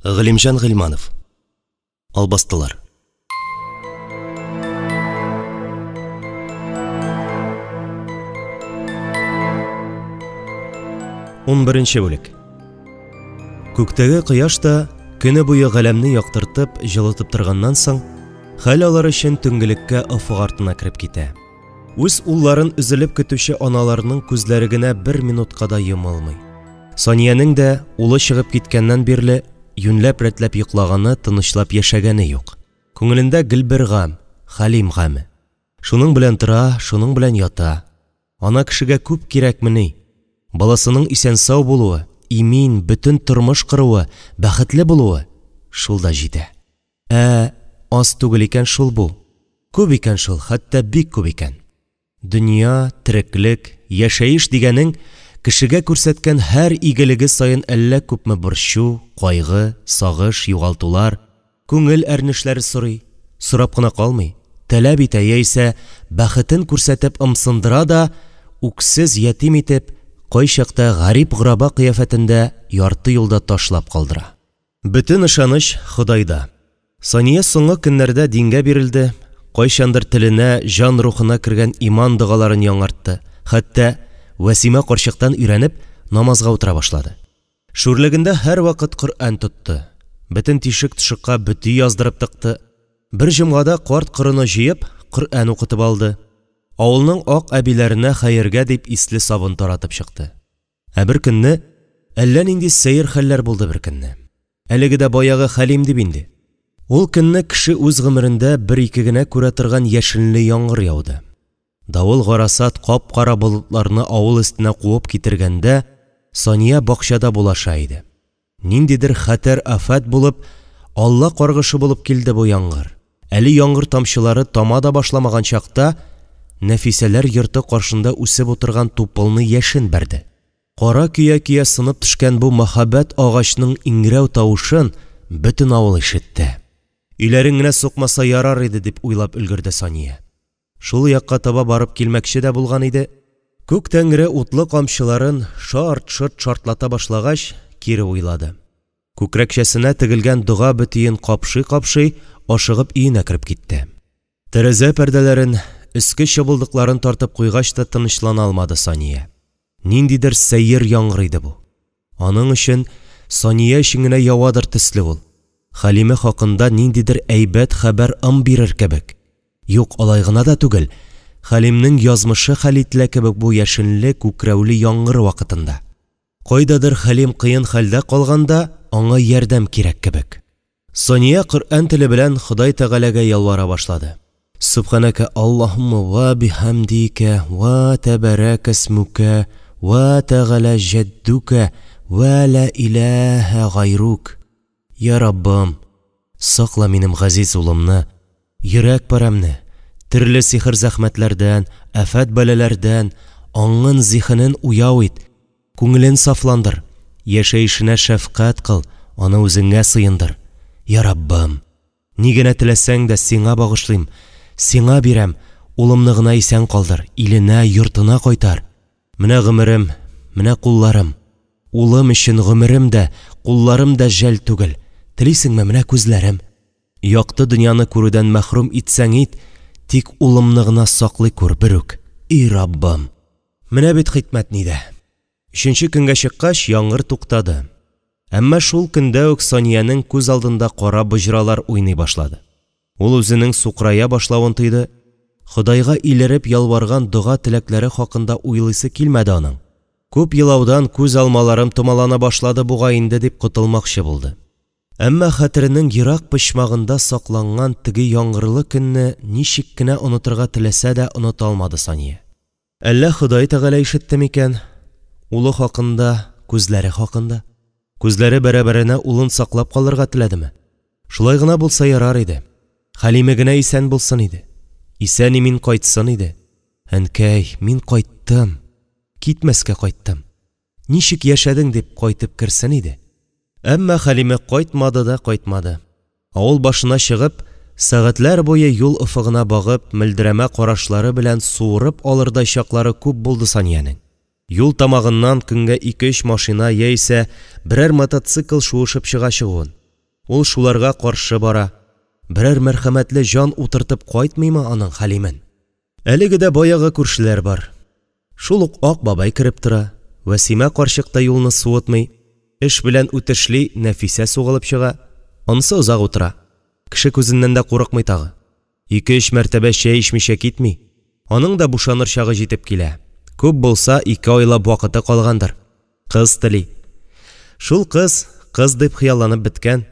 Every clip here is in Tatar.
Галимҗан Гыйльманов. Албастылар. Унберенче бүлек. Күктәге кояш та көне буе галәмне яктыртып, җылытып торганнан соң, хәл алыр өчен төнгелеккә офык артына кереп китә. Үз улларын өзелеп көтүче аналарның күзләре генә бер минутка да йомылмый. Саниянең дә, улы чыгып киткәннән бирле, юньләп-рәтләп йоклаганы, тынычлап яшәгәне юк. Күңелендә гел бер гамь, Хәлим гаме. Шуның белән тора, шуның белән ята. Ана кешегә күп кирәкмени? Баласының исән-сау булуы, имин, бөтен тормыш коруы, бәхетле булуы, шул да җитә. Ә аз түгел икән шул бу. Күп икән шул, хәтта бик күп икән. Дөнья, тереклек, яшәеш дигәнең кешегә күрсәткән һәр игелеге саен әллә күпме борчу, кайгы, сагыш, югалтулар, күңел әрнешләре сорый, сорап кына калмый, таләп итә яисә бәхетен күрсәтеп ымсындыра да, үксез ятим итеп, кайчакта гарип-гораба кыяфәтендә ярты юлда ташлап калдыра. Бөтен ышаныч Ходайда. Сания соңгы көннәрдә дингә бирелде, кайчандыр теленә, җан рухына кергән иман догаларын яңартты, хәтта Вәсимә карчыктан өйрәнеп, намазга утыра башлады. Шүрлегендә һәрвакыт Коръән тотты, бөтен тишек-тошыкка бөти яздырып тыкты, бер җомгада карт-корыны җыеп, Коръән укытып алды, авылның ак әбиләренә хәергә дип исле сабын таратып чыкты. Ә бер көнне, әллә нинди сәер хәлләр булды бер көнне. Әлеге дә баягы Хәлим дип инде. Ул көнне кеше үз гомерендә бер-ике генә күрә торган яшенле яңгыр яуды. Давыл-гарасат кап-кара болытларны авыл өстенә куып китергәндә, Сания бакчада булаша иде. Ниндидер хәтәр афәт булып, Алла каргышы булып килде бу яңгыр. Әле яңгыр тамчылары тама да башламаган чакта, Нәфисәләр йорты каршында үсеп утырган тупылны яшен бәрде. Кара көя-көя сынып төшкән бу мәһабәт агачның иңрәү тавышын бөтен авыл ишетте. Өйләрен генә сукмаса ярар иде, дип уйлап өлгерде Сания. Шул якка таба барып килмәкче дә булган иде, күк тәңре утлы камчыларын шарт-шорт шартлата башлагач, кире уйлады. Күкрәкчәсенә тегелгән дога бөтиен капшый-капшый, ашыгып өенә кереп китте. Тәрәзә пәрдәләрен, өске чыбылдыкларын тартып куйгач та тынычлана алмады Сания. Ниндидер сәер яңгыр иде бу. Аның өчен, Сания өчен генә явадыр төсле ул. Хәлиме хакында ниндидер әйбәт хәбәр ым бирер кебек. Юк, алай гына да түгел, Хәлимнең язмышы хәл ителә кебек бу яшенле, күкрәүле яңгыр вакытында. Кайдадыр Хәлим кыен хәлдә калганда, аңа ярдәм кирәк кебек. Сания Коръән теле белән Ходай Тәгаләгә ялвара башлады. Сүбхәнәкә Аллаһумма вә бихәмдикә вә тәбәрәкә исмүкә вә тәгалә җәддүкә вә лә иләһә гайрук. Я Раббым, сакла минем газиз улымны, йөрәк парәмне, төрле сихер-зәхмәтләрдән, афәт-бәлаләрдән, аңын, зиһенен уяу ит, күңелен сафландыр, яшәешенә шәфкать кыл, аны үзеңә сыендыр. Я Раббым, ни генә теләсәң дә сиңа багышлыйм, сиңа бирәм, улымны гына исән калдыр, иленә, йортына кайтар. Менә гомерем, менә кулларым. Улым өчен гомерем дә, кулларым да жәл түгел. Телисеңме, менә күзләрем. Якты дөньяны күрүдән мәхрүм итсәң ит, тик улымны гына саклый күр берүк. И Раббым! Менә бит хикмәт нидә. Өченче көнгә чыккач, яңгыр туктады. Әмма шул көндә үк Саниянең күз алдында кара боҗралар уйный башлады. Ул үзенең сукырая башлавын тойды. Ходайга илереп ялварган дога теләкләре хакында уйлыйсы килмәде аның. Күп елаудан күз алмаларым томалана башлады бугай инде дип котылмакчы булды. Әмма хәтеренең ерак почмагында сакланган теге яңгырлы көнне ничек кенә онытырга теләсә дә оныта алмады Сания. Әллә Ходай Тәгалә ишетте микән? Улы хакында, күзләре хакында. Күзләре бәрабәренә улын саклап калырга теләдеме? Шулай гына булса ярар иде. Хәлиме генә исән булсын иде. Исән-имин кайтсын иде. Әнкәй, мин кайттым. Китмәскә кайттым. Ничек яшәдең дип кайтып керсен иде. Әмма Хәлиме кайтмады да кайтмады. Авыл башына чыгып, сәгатьләр буе юл офыгына багып, мөлдерәмә карашлары белән суырып алырдай чаклары күп булды Саниянең. Юл тамагыннан көнгә 2-3 машина яисә берәр мотоцикл шуышып чыга чыгуын. Ул шуларга каршы бара. Берәр мәрхәмәтле җан утыртып кайтмыймы аның Хәлимен? Әлеге дә баягы күршеләр бар. Шул ук Ак бабай кереп тора, Вәсимә карчык та юлны суытмый. Эш белән үтешли Нәфисә сугылып чыга. Анысы озак утыра. Кеше күзеннән дә курыкмый тагы. Ике-өч мәртәбә чәй эчмичә китми. Аның да бушаныр чагы җитеп килә. Күп булса, ике айлап вакыты калгандыр. Кыз тели. Шул кыз, кыз дип хыялланып беткән.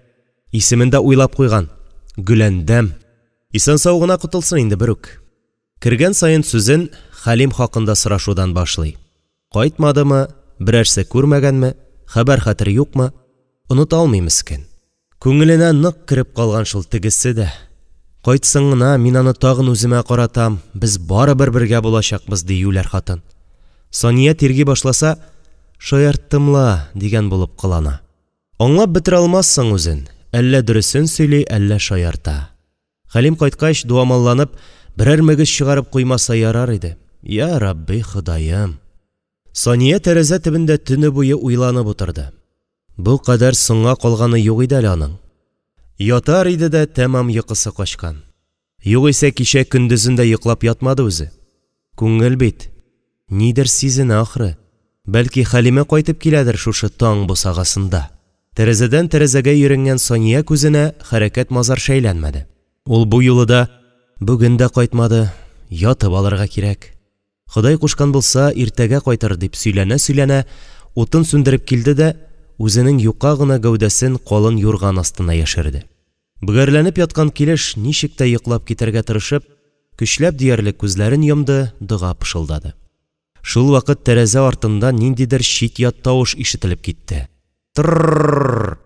Исемен дә уйлап куйган. Гөләндәм. Исән-сау гына котылсын инде берүк. Кергән саен сүзен Хәлим хакында сорашудан башлый. Кайтмадымы, берәрсе күрмәгәнме, хәбәр-хәтер юкмы? Оныта алмый мескен. Күңеленә нык кереп калган шул тегесе дә. Кайтсын гына, мин аны тагын үземә каратам, без барыбер бергә булачакбыз, ди юләр хатын. Сания тирги башласа, шаярттым ла, дигән булып кылана. Аңлап бетерә алмассың үзен, әллә дөресен сөйли, әллә шаярта. Хәлим кайткач, дуамалланып, берәр мөгез чыгарып куймаса ярар иде. Я Рабби, Ходаем! Сания тәрәзә төбендә төне буе уйланып утырды. Бу кадәр соңга калганы юк иде әле аның. Ятар иде дә тәмам йокысы качкан. Югыйсә кичә көндезен дә йоклап ятмады үзе. Күңел бит. Нидер сизенә ахры. Бәлки Хәлиме кайтып киләдер шушы таң бусагасында. Тәрәзәдән тәрәзәгә йөренгән Сания күзенә хәрәкәт-мазар шәйләнмәде. Ул бу юлы да бүген дә кайтмады, ятып алырга кирәк. Ходай кушкан булса, иртәгә кайтыр, дип сөйләнә-сөйләнә, утын сүндереп килде дә, үзенең юка гына гәүдәсен калын юрган астына яшерде. Бөгәрләнеп яткан килеш, ничек тә йоклап китәргә тырышып, көчләп диярлек күзләрен йомды, дога пышылдады. Шулвакыт тәрәзә артында ниндидер чит-ят тавыш ишетелеп китте. Тр-р-р-р!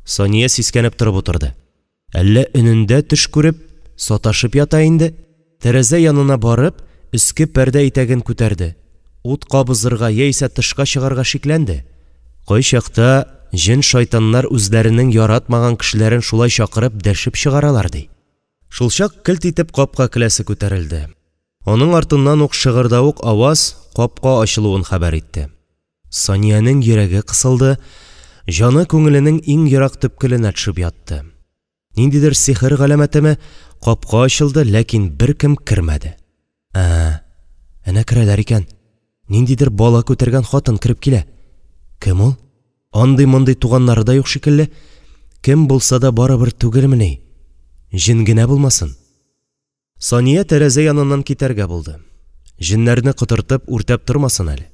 Сания сискәнеп торып утырды. Әллә өнендә төш күреп, саташып ята инде? Тәрәзә янына барып, өске пәрдә итәген күтәрде. Ут кабызырга яисә тышка чыгарга шикләнде. Кайчакта җен-шайтаннар үзләренең яратмаган кешеләрен шулай чакырып, дәшеп чыгаралар, ди. Шулчак келт итеп капка келәсе күтәрелде. Аның артыннан ук шыгырдавык аваз капка ачылуын хәбәр итте. Саниянең йөрәге кысылды, җаны күңеленең иң ерак төпкеленә төшеп ятты. Ниндидер сихер галәмәтеме, капка ачылды, ләкин беркем кермәде. Ә, әнә керәләр икән. Ниндидер бала күтәргән хатын кереп килә. Кем ул? Андый-мондый туганнары да юк шикелле. Кем булса да барыбер түгелмени? Җен генә булмасын. Сания тәрәзә яныннан китәргә булды. Җеннәрне котыртып, үртәп тормасын әле.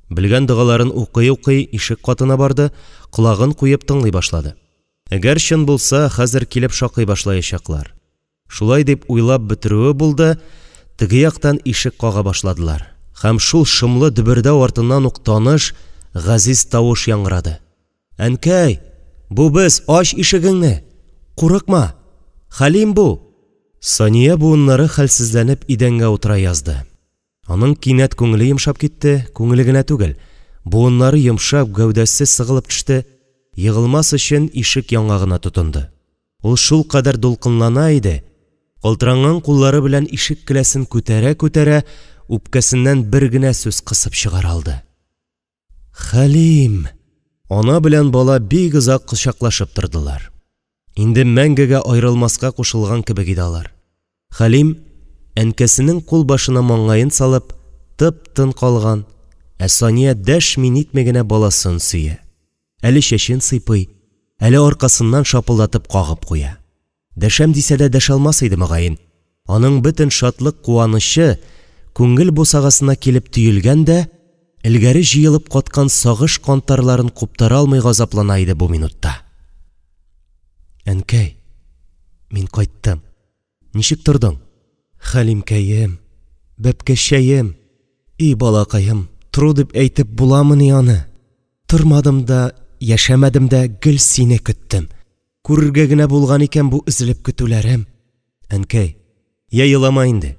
Белгән догаларын укый-укый ишек катына барды, колагын куеп тыңлый башлады. Әгәр чын булса, хәзер килеп шакый башлаячаклар. Шулай дип уйлап бетерүе булды, теге яктан ишек кага башладылар. Һәм шул шомлы дөбердәү артыннан ук таныш, газиз тавыш яңгырады. Әнкәй, бу без, ач ишегеңне! Курыкма! Хәлим бу! Сания буыннары хәлсезләнеп идәнгә утыра язды. Аның кинәт күңеле йомшап китте, күңеле генә түгел, буыннары йомшап, гәүдәсе сыгылып төште, егылмас өчен ишек яңагына тотынды. Ул шулкадәр дулкынлана иде, калтыранган куллары белән ишек келәсен күтәрә-күтәрә, үпкәсеннән бер генә сүз кысып чыгара алды. Хәлим! Ана белән бала бик озак кочаклашып тордылар. Инде мәңгегә аерылмаска кушылган кебек иде алар. Хәлим, әнкәсенең кулбашына маңгаен салып, тып-тын калган, ә Сания дәшми-нитми генә баласын сөя. Әле чәчен сыйпый, әле аркасыннан шапылдатып кагып куя. Дәшәм дисә дә дәшә алмас иде, мөгаен. Аның бөтен шатлык-куанычы күңел бусагасына килеп төелгән дә, элгәре җыелып каткан сагыш кантарларын куптара алмый газаплана иде бу минутта. Әнкәй, мин кайттым. Ничек тордың? Хәлимкәем, бәбкәччәем, и балакаем, тору дип әйтеп буламыни аны? Тормадым да, яшәмәдем дә, гел сине көттем. Күрергә генә булган икән бу өзелеп көтүләрем. Әнкәй, я елама инде.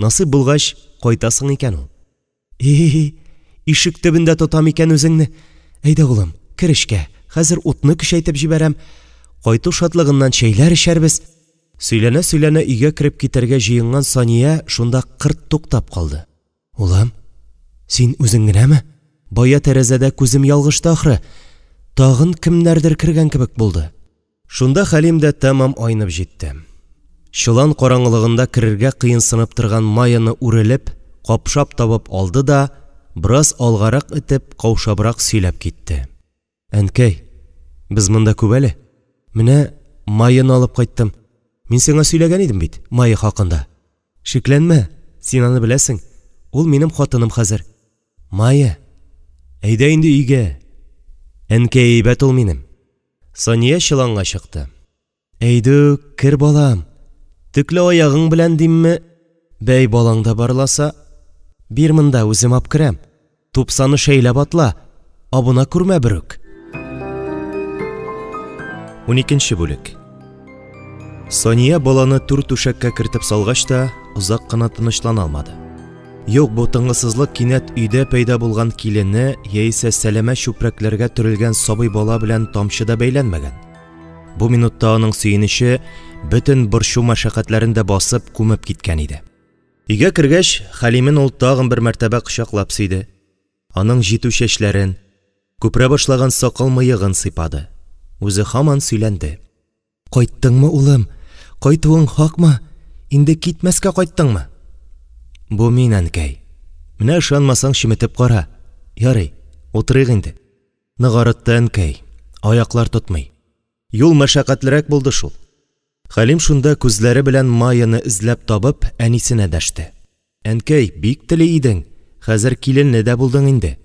Насыйп булгач, кайтасың икән ул. И, ишек төбендә тотам икән үзеңне. Әйдә, улым, кер эчкә. Хәзер утны көчәйтеп җибәрәм. Кайту шатлыгыннан чәйләр эчәрбез. Сөйләнә-сөйләнә өйгә кереп китәргә җыенган Сания шунда кырт туктап калды. Улым, син үзең генәме? Бая тәрәзәдә күзем ялгышты ахры. Тагын кемнәрдер кергән кебек булды. Шунда Хәлим дә тәмам айнып җитте. Чолан караңгылыгында керергә кыенсынып торган Майяны үрелеп, капшап табып алды да, бераз алгарак этеп, каушабрак сөйләп китте. «Әнкәй, без монда күп әле. Менә Майяны алып кайттым. Мин сиңа сөйләгән идем бит Майя хакында. Шикләнмә, син аны беләсең. Ул минем хатыным хәзер. Майя, әйдә инде өйгә. Әнкәй әйбәт ул минем». Сания чоланга чыкты. «Әйдүк, кер, балам. Төкле аягың белән димме? Бәй, балаң да бар ласа. Бир монда, үзем апкерәм. Тупсаны шәйләп атла, абына күрмә берүк». Уникенче бүлек. Сания баланы түр түшәккә кертеп салгач та, озак кына тынычлана алмады. Юк, бу тынгысызлык кинәт өйдә пәйда булган килене яисә сәләмә чүпрәкләргә төрелгән сабый бала белән тамчы да бәйләнмәгән. Бу минутта аның сөенече бөтен борчу-мәшәкатьләрен дә басып, күмеп киткән иде. Өйгә кергәч, Хәлимен ул тагын бер мәртәбә кочаклап сөйде. Аның җитү чәчләрен, күперә башлаган сакал-мыегын сыйпады. Үзе һаман сөйләнде. Кайттыңмы, улым? Кайтуың хакмы? Инде китмәскә кайттыңмы? Бу мин, әнкәй. Менә ышанмасаң, чеметеп кара. Ярый, утырыйк инде. Нык арытты, әнкәй. Аяклар тотмый. Юл мәшәкатьлерәк булды шул. Хәлим шунда күзләре белән Майяны эзләп табып, әнисенә дәште. Әнкәй, бик тели идең, хәзер киленле дә булдың инде.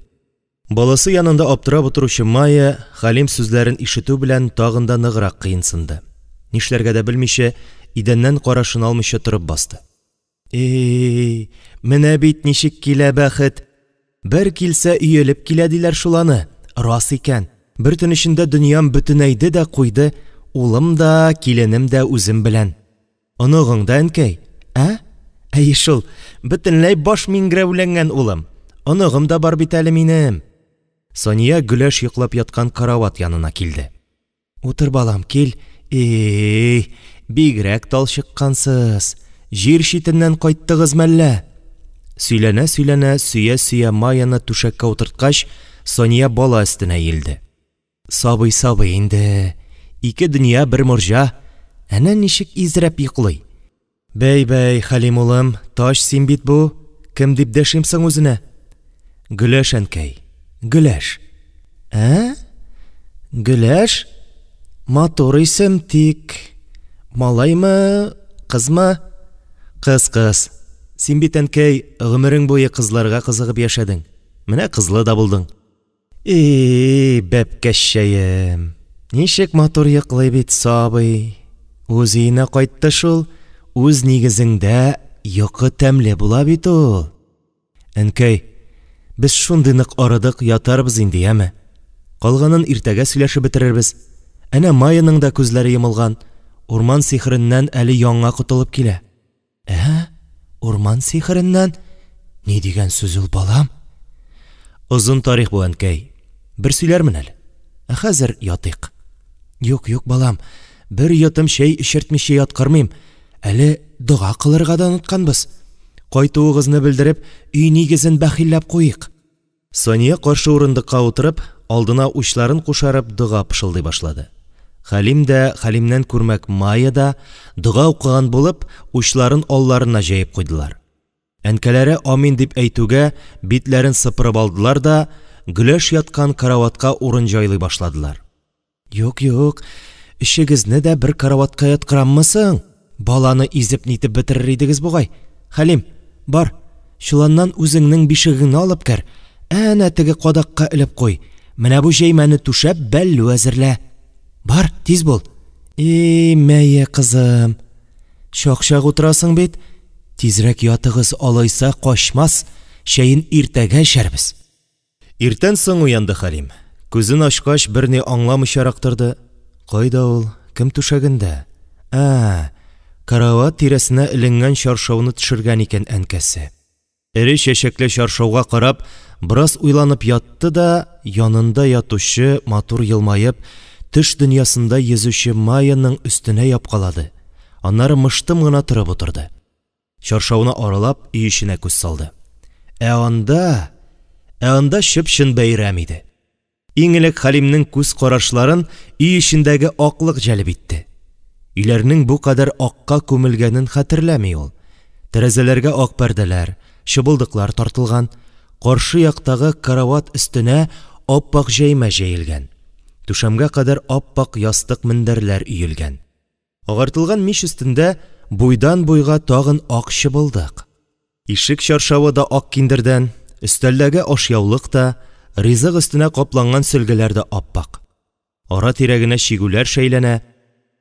Баласы янында аптырап утыручы Майя, Хәлим сүзләрен ишетү белән тагын да ныграк кыенсынды. Нишләргә дә белмичә, идәннән карашын алмыйча торып басты. И-и, менә бит ничек килә бәхет! Бер килсә, өелеп килә диләр шул аны. Рас икән. Бер төн эчендә дөньям бөтенәйде дә куйды, улым да, киленем дә үзем белән. Оныгың да, әнкәй. Ә? Әйе шул, бөтенләй баш миңгерәүләнгән улым. Оныгым да бар бит әле минем. Сания Гөләш йоклап яткан карават янына килде. Утыр, балам, кил. И-и, бигрәк талчыккансыз. Җир читеннән кайттыгыз мәллә? Сөйләнә-сөйләнә, сөя-сөя Майяны түшәккә утырткач, Сания бала өстенә иелде. Сабый сабый инде. Ике дөнья бер морҗа. Әнә ничек изрәп йоклый. Бәй-бәй, Хәлим улым, тач син бит бу. Кем дип дәшим соң үзенә? Гөләш, әнкәй, Гөләш. Ә? Гөләш? Матур исем, тик... Малаймы, кызмы? Кыз, кыз. Син бит, әнкәй, гомерең буе кызларга кызыгып яшәдең. Менә кызлы да булдың. И-и, бәбкәччәем, ничек матур йоклый бит сабый. Үз өенә кайтты шул, үз нигезеңдә йокы тәмле була бит ул. Әнкәй, без шундый нык арыдык, ятарбыз инде, яме. Калганын иртәгә сөйләшеп бетерербез. Әнә Майяның да күзләре йомылган, урман сихереннән әле яңа котылып килә. Ә? Урман сихереннән? Ни дигән сүз ул, балам? Озын тарих бу, әнкәй. Бер сөйләрмен әле. Ә хәзер ятыйк. Юк, юк, балам. Бер йотым чәй эчертмичә яткырмыйм. Әле дога кылырга да онытканбыз. Кайтуыгызны белдереп, өй нигезен бәхилләп куйыйк. Сания каршы урындыкка утырып, алдына учларын кушарып, дога пышылдый башлады. Хәлим дә, Хәлимнән күрмәк Майя да, дога укыган булып, учларын алларына җәеп куйдылар. Әнкәләре амин дип әйтүгә, битләрен сыпырып алдылар да, Гөләш яткан караватка урын җайлый башладылар. Юк, юк, өчегезне дә бер караватка яткыраммы соң? Баланы изеп-нитеп бетерер идегез бугай. Хәлим, бар, чоланнан үзеңнең бишегеңне алып кер, әнә теге кадакка элеп куй, менә бу җәймәне түшәп, бәллү әзерлә. Бар, тиз бул. И, Мәйя кызым, чак-чак утырасың бит. Тизрәк ятыгыз, алайса качмас, чәен иртәгә эчәрбез. Иртән соң уянды Хәлим. Күзен ачкач, берни аңламыйчарак торды. Кайда ул? Кем түшәгендә? Ә, карават тирәсенә эленгән чаршауны төшергән икән әнкәсе. Эре чәчәкле чаршауга карап, бераз уйланып ятты да, янында ятучы, матур елмаеп, төш дөньясында йөзүче Майяның өстенә япкалады. Аннары мыштым гына торып утырды. Чаршауны аралап, өй эченә күз салды. Ә анда, ә анда чып-чын бәйрәм иде. Иң элек Хәлимнең күз карашларын өй эчендәге аклык җәлеп итте. Өйләрнең бу кадәр акка күмелгәнен хәтерләми ул. Тәрәзәләргә ак пәрдәләр, чыбылдыклар тартылган, каршы яктагы карават өстенә ап-ак җәймә җәелгән. Түшәмгә кадәр ап-ак ястык-мендәрләр өелгән. Агартылган мич өстендә буйдан-буйга тагын ак чыбылдык. Ишек чаршавы да ак киндердән, өстәлдәге ашъяулык та, ризык өстенә капланган сөлгеләр дә ап-ак. Ара-тирә генә чигүләр шәйләнә.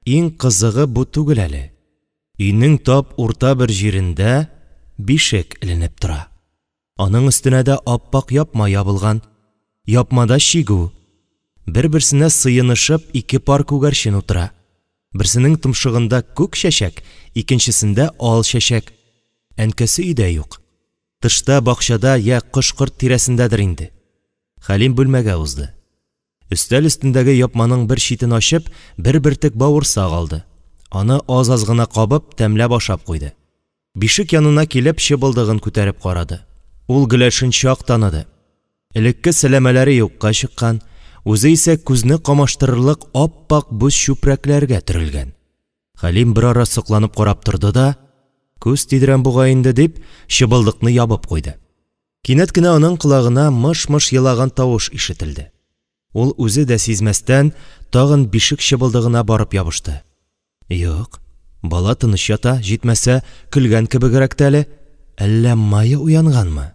Иң кызыгы бу түгел әле. Өйнең тап урта бер җирендә бишек эленеп тора. Аның өстенә дә ап-ак япма ябылган. Япмада чигү. Бер-берсенә сыенышып ике пар күгәрчен утыра. Берсенең томшыгында күк чәчәк, икенчесендә ал чәчәк. Әнкәсе өйдә юк. Тышта, бакчада йә кош-корт тирәсендәдер инде. Хәлим бүлмәгә узды. Өстәл өстендәге япманың бер читен ачып, бер бөртек бавырсак алды. Аны аз-аз гына кабып, тәмләп ашап куйды. Бишек янына килеп, чыбылдыгын күтәреп карады. Ул Гөләшен чак таныды. Элекке сәләмәләре юкка чыккан, үзе исә күзне камаштырырлык ап-ак бүз чүпрәкләргә төрелгән. Хәлим берара сокланып карап торды да, күз тидерәм бугай инде дип, чыбылдыкны ябып куйды. Кинәт кенә аның колагына мыш-мыш елаган тавыш ишетелде. Ул үзе дә сизмәстән тагын бишек чыбылдыгына барып ябышты. Юк, бала тыныч ята, җитмәсә, көлгән кебегрәк тә әле. Әллә Майя уянганмы?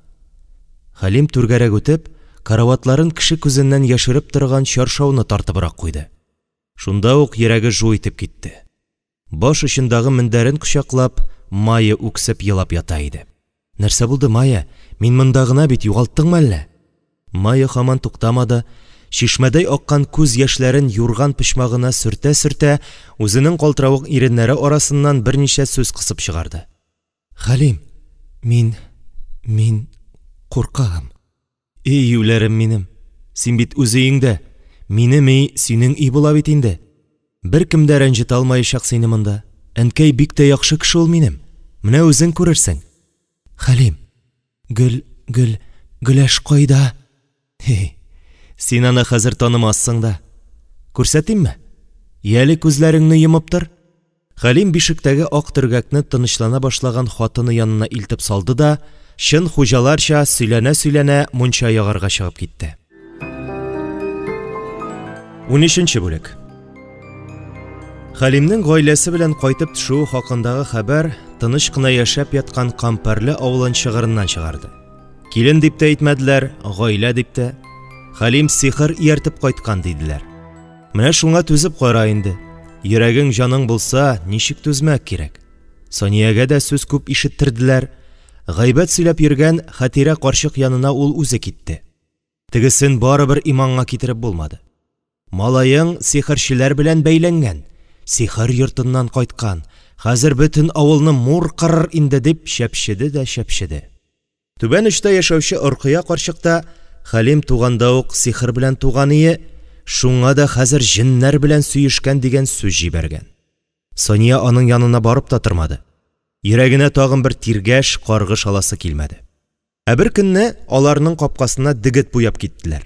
Хәлим түргәрәк үтеп, караватларын кеше күзеннән яшереп торган чаршауны тартыбрак куйды. Шунда ук йөрәге жу итеп китте. Баш очындагы мендәрен кочаклап, Майя үксеп елап ята иде. Нәрсә булды, Майя? Мин монда гына бит, югалттыңмы әллә? Майя һаман туктамады, чишмәдәй аккан күз яшьләрен юрган почмагына сөртә-сөртә, үзенең калтыравык иреннәре арасыннан берничә сүз кысып чыгарды. Хәлим, мин, мин куркам. Эй, юләрем минем, син бит үз өеңдә. Минем өй синең өй була бит инде. Беркем дә рәнҗетә алмаячак сине монда. Әнкәй бик тә яхшы кеше ул минем. Менә үзең күрерсең. Хәлим, Гөл, Гөл, Гөләш кайда? Һи, син аны хәзер танымассың да. Күрсәтимме? Яле күзләреңне йомып тор. Хәлим бишектәге ак төргәкне тынычлана башлаган хатыны янына илтеп салды да, чын хуҗаларча сөйләнә-сөйләнә мунча ягарга чыгып китте. 13 бүлек. Хәлимнең гаиләсе белән кайтып төшүе хакындагы хәбәр тыныч кына яшәп яткан Кампәрле авылын чыгырыннан чыгарды. Килен дип тә әйтмәделәр, гаилә дип тә. Хәлим сихер ияртеп кайткан диделәр. Менә шуңа түзеп кара инде. Йөрәгең җаның булса, ничек түзмәк кирәк. Саниягә дә сүз күп ишеттерделәр. Гайбәт сөйләп йөргән Хәтирә карчык янына ул үзе китте. Тегесен барыбер иманга китереп булмады. Малаең сихерчеләр белән бәйләнгән, сихер йортыннан кайткан, хәзер бөтен авылны мур кырыр инде дип чәпчеде дә чәпчеде. Түбән очта яшәүче Оркыя карчык та Хәлим туганда ук сихер белән туган ие, шуңа да хәзер җеннәр белән сөешкән дигән сүз җибәргән. Сания аның янына барып та тормады. Йөрәгенә тагын бер тиргәш, каргыш аласы килмәде. Ә бер көнне аларның капкасына дегет буяп киттеләр.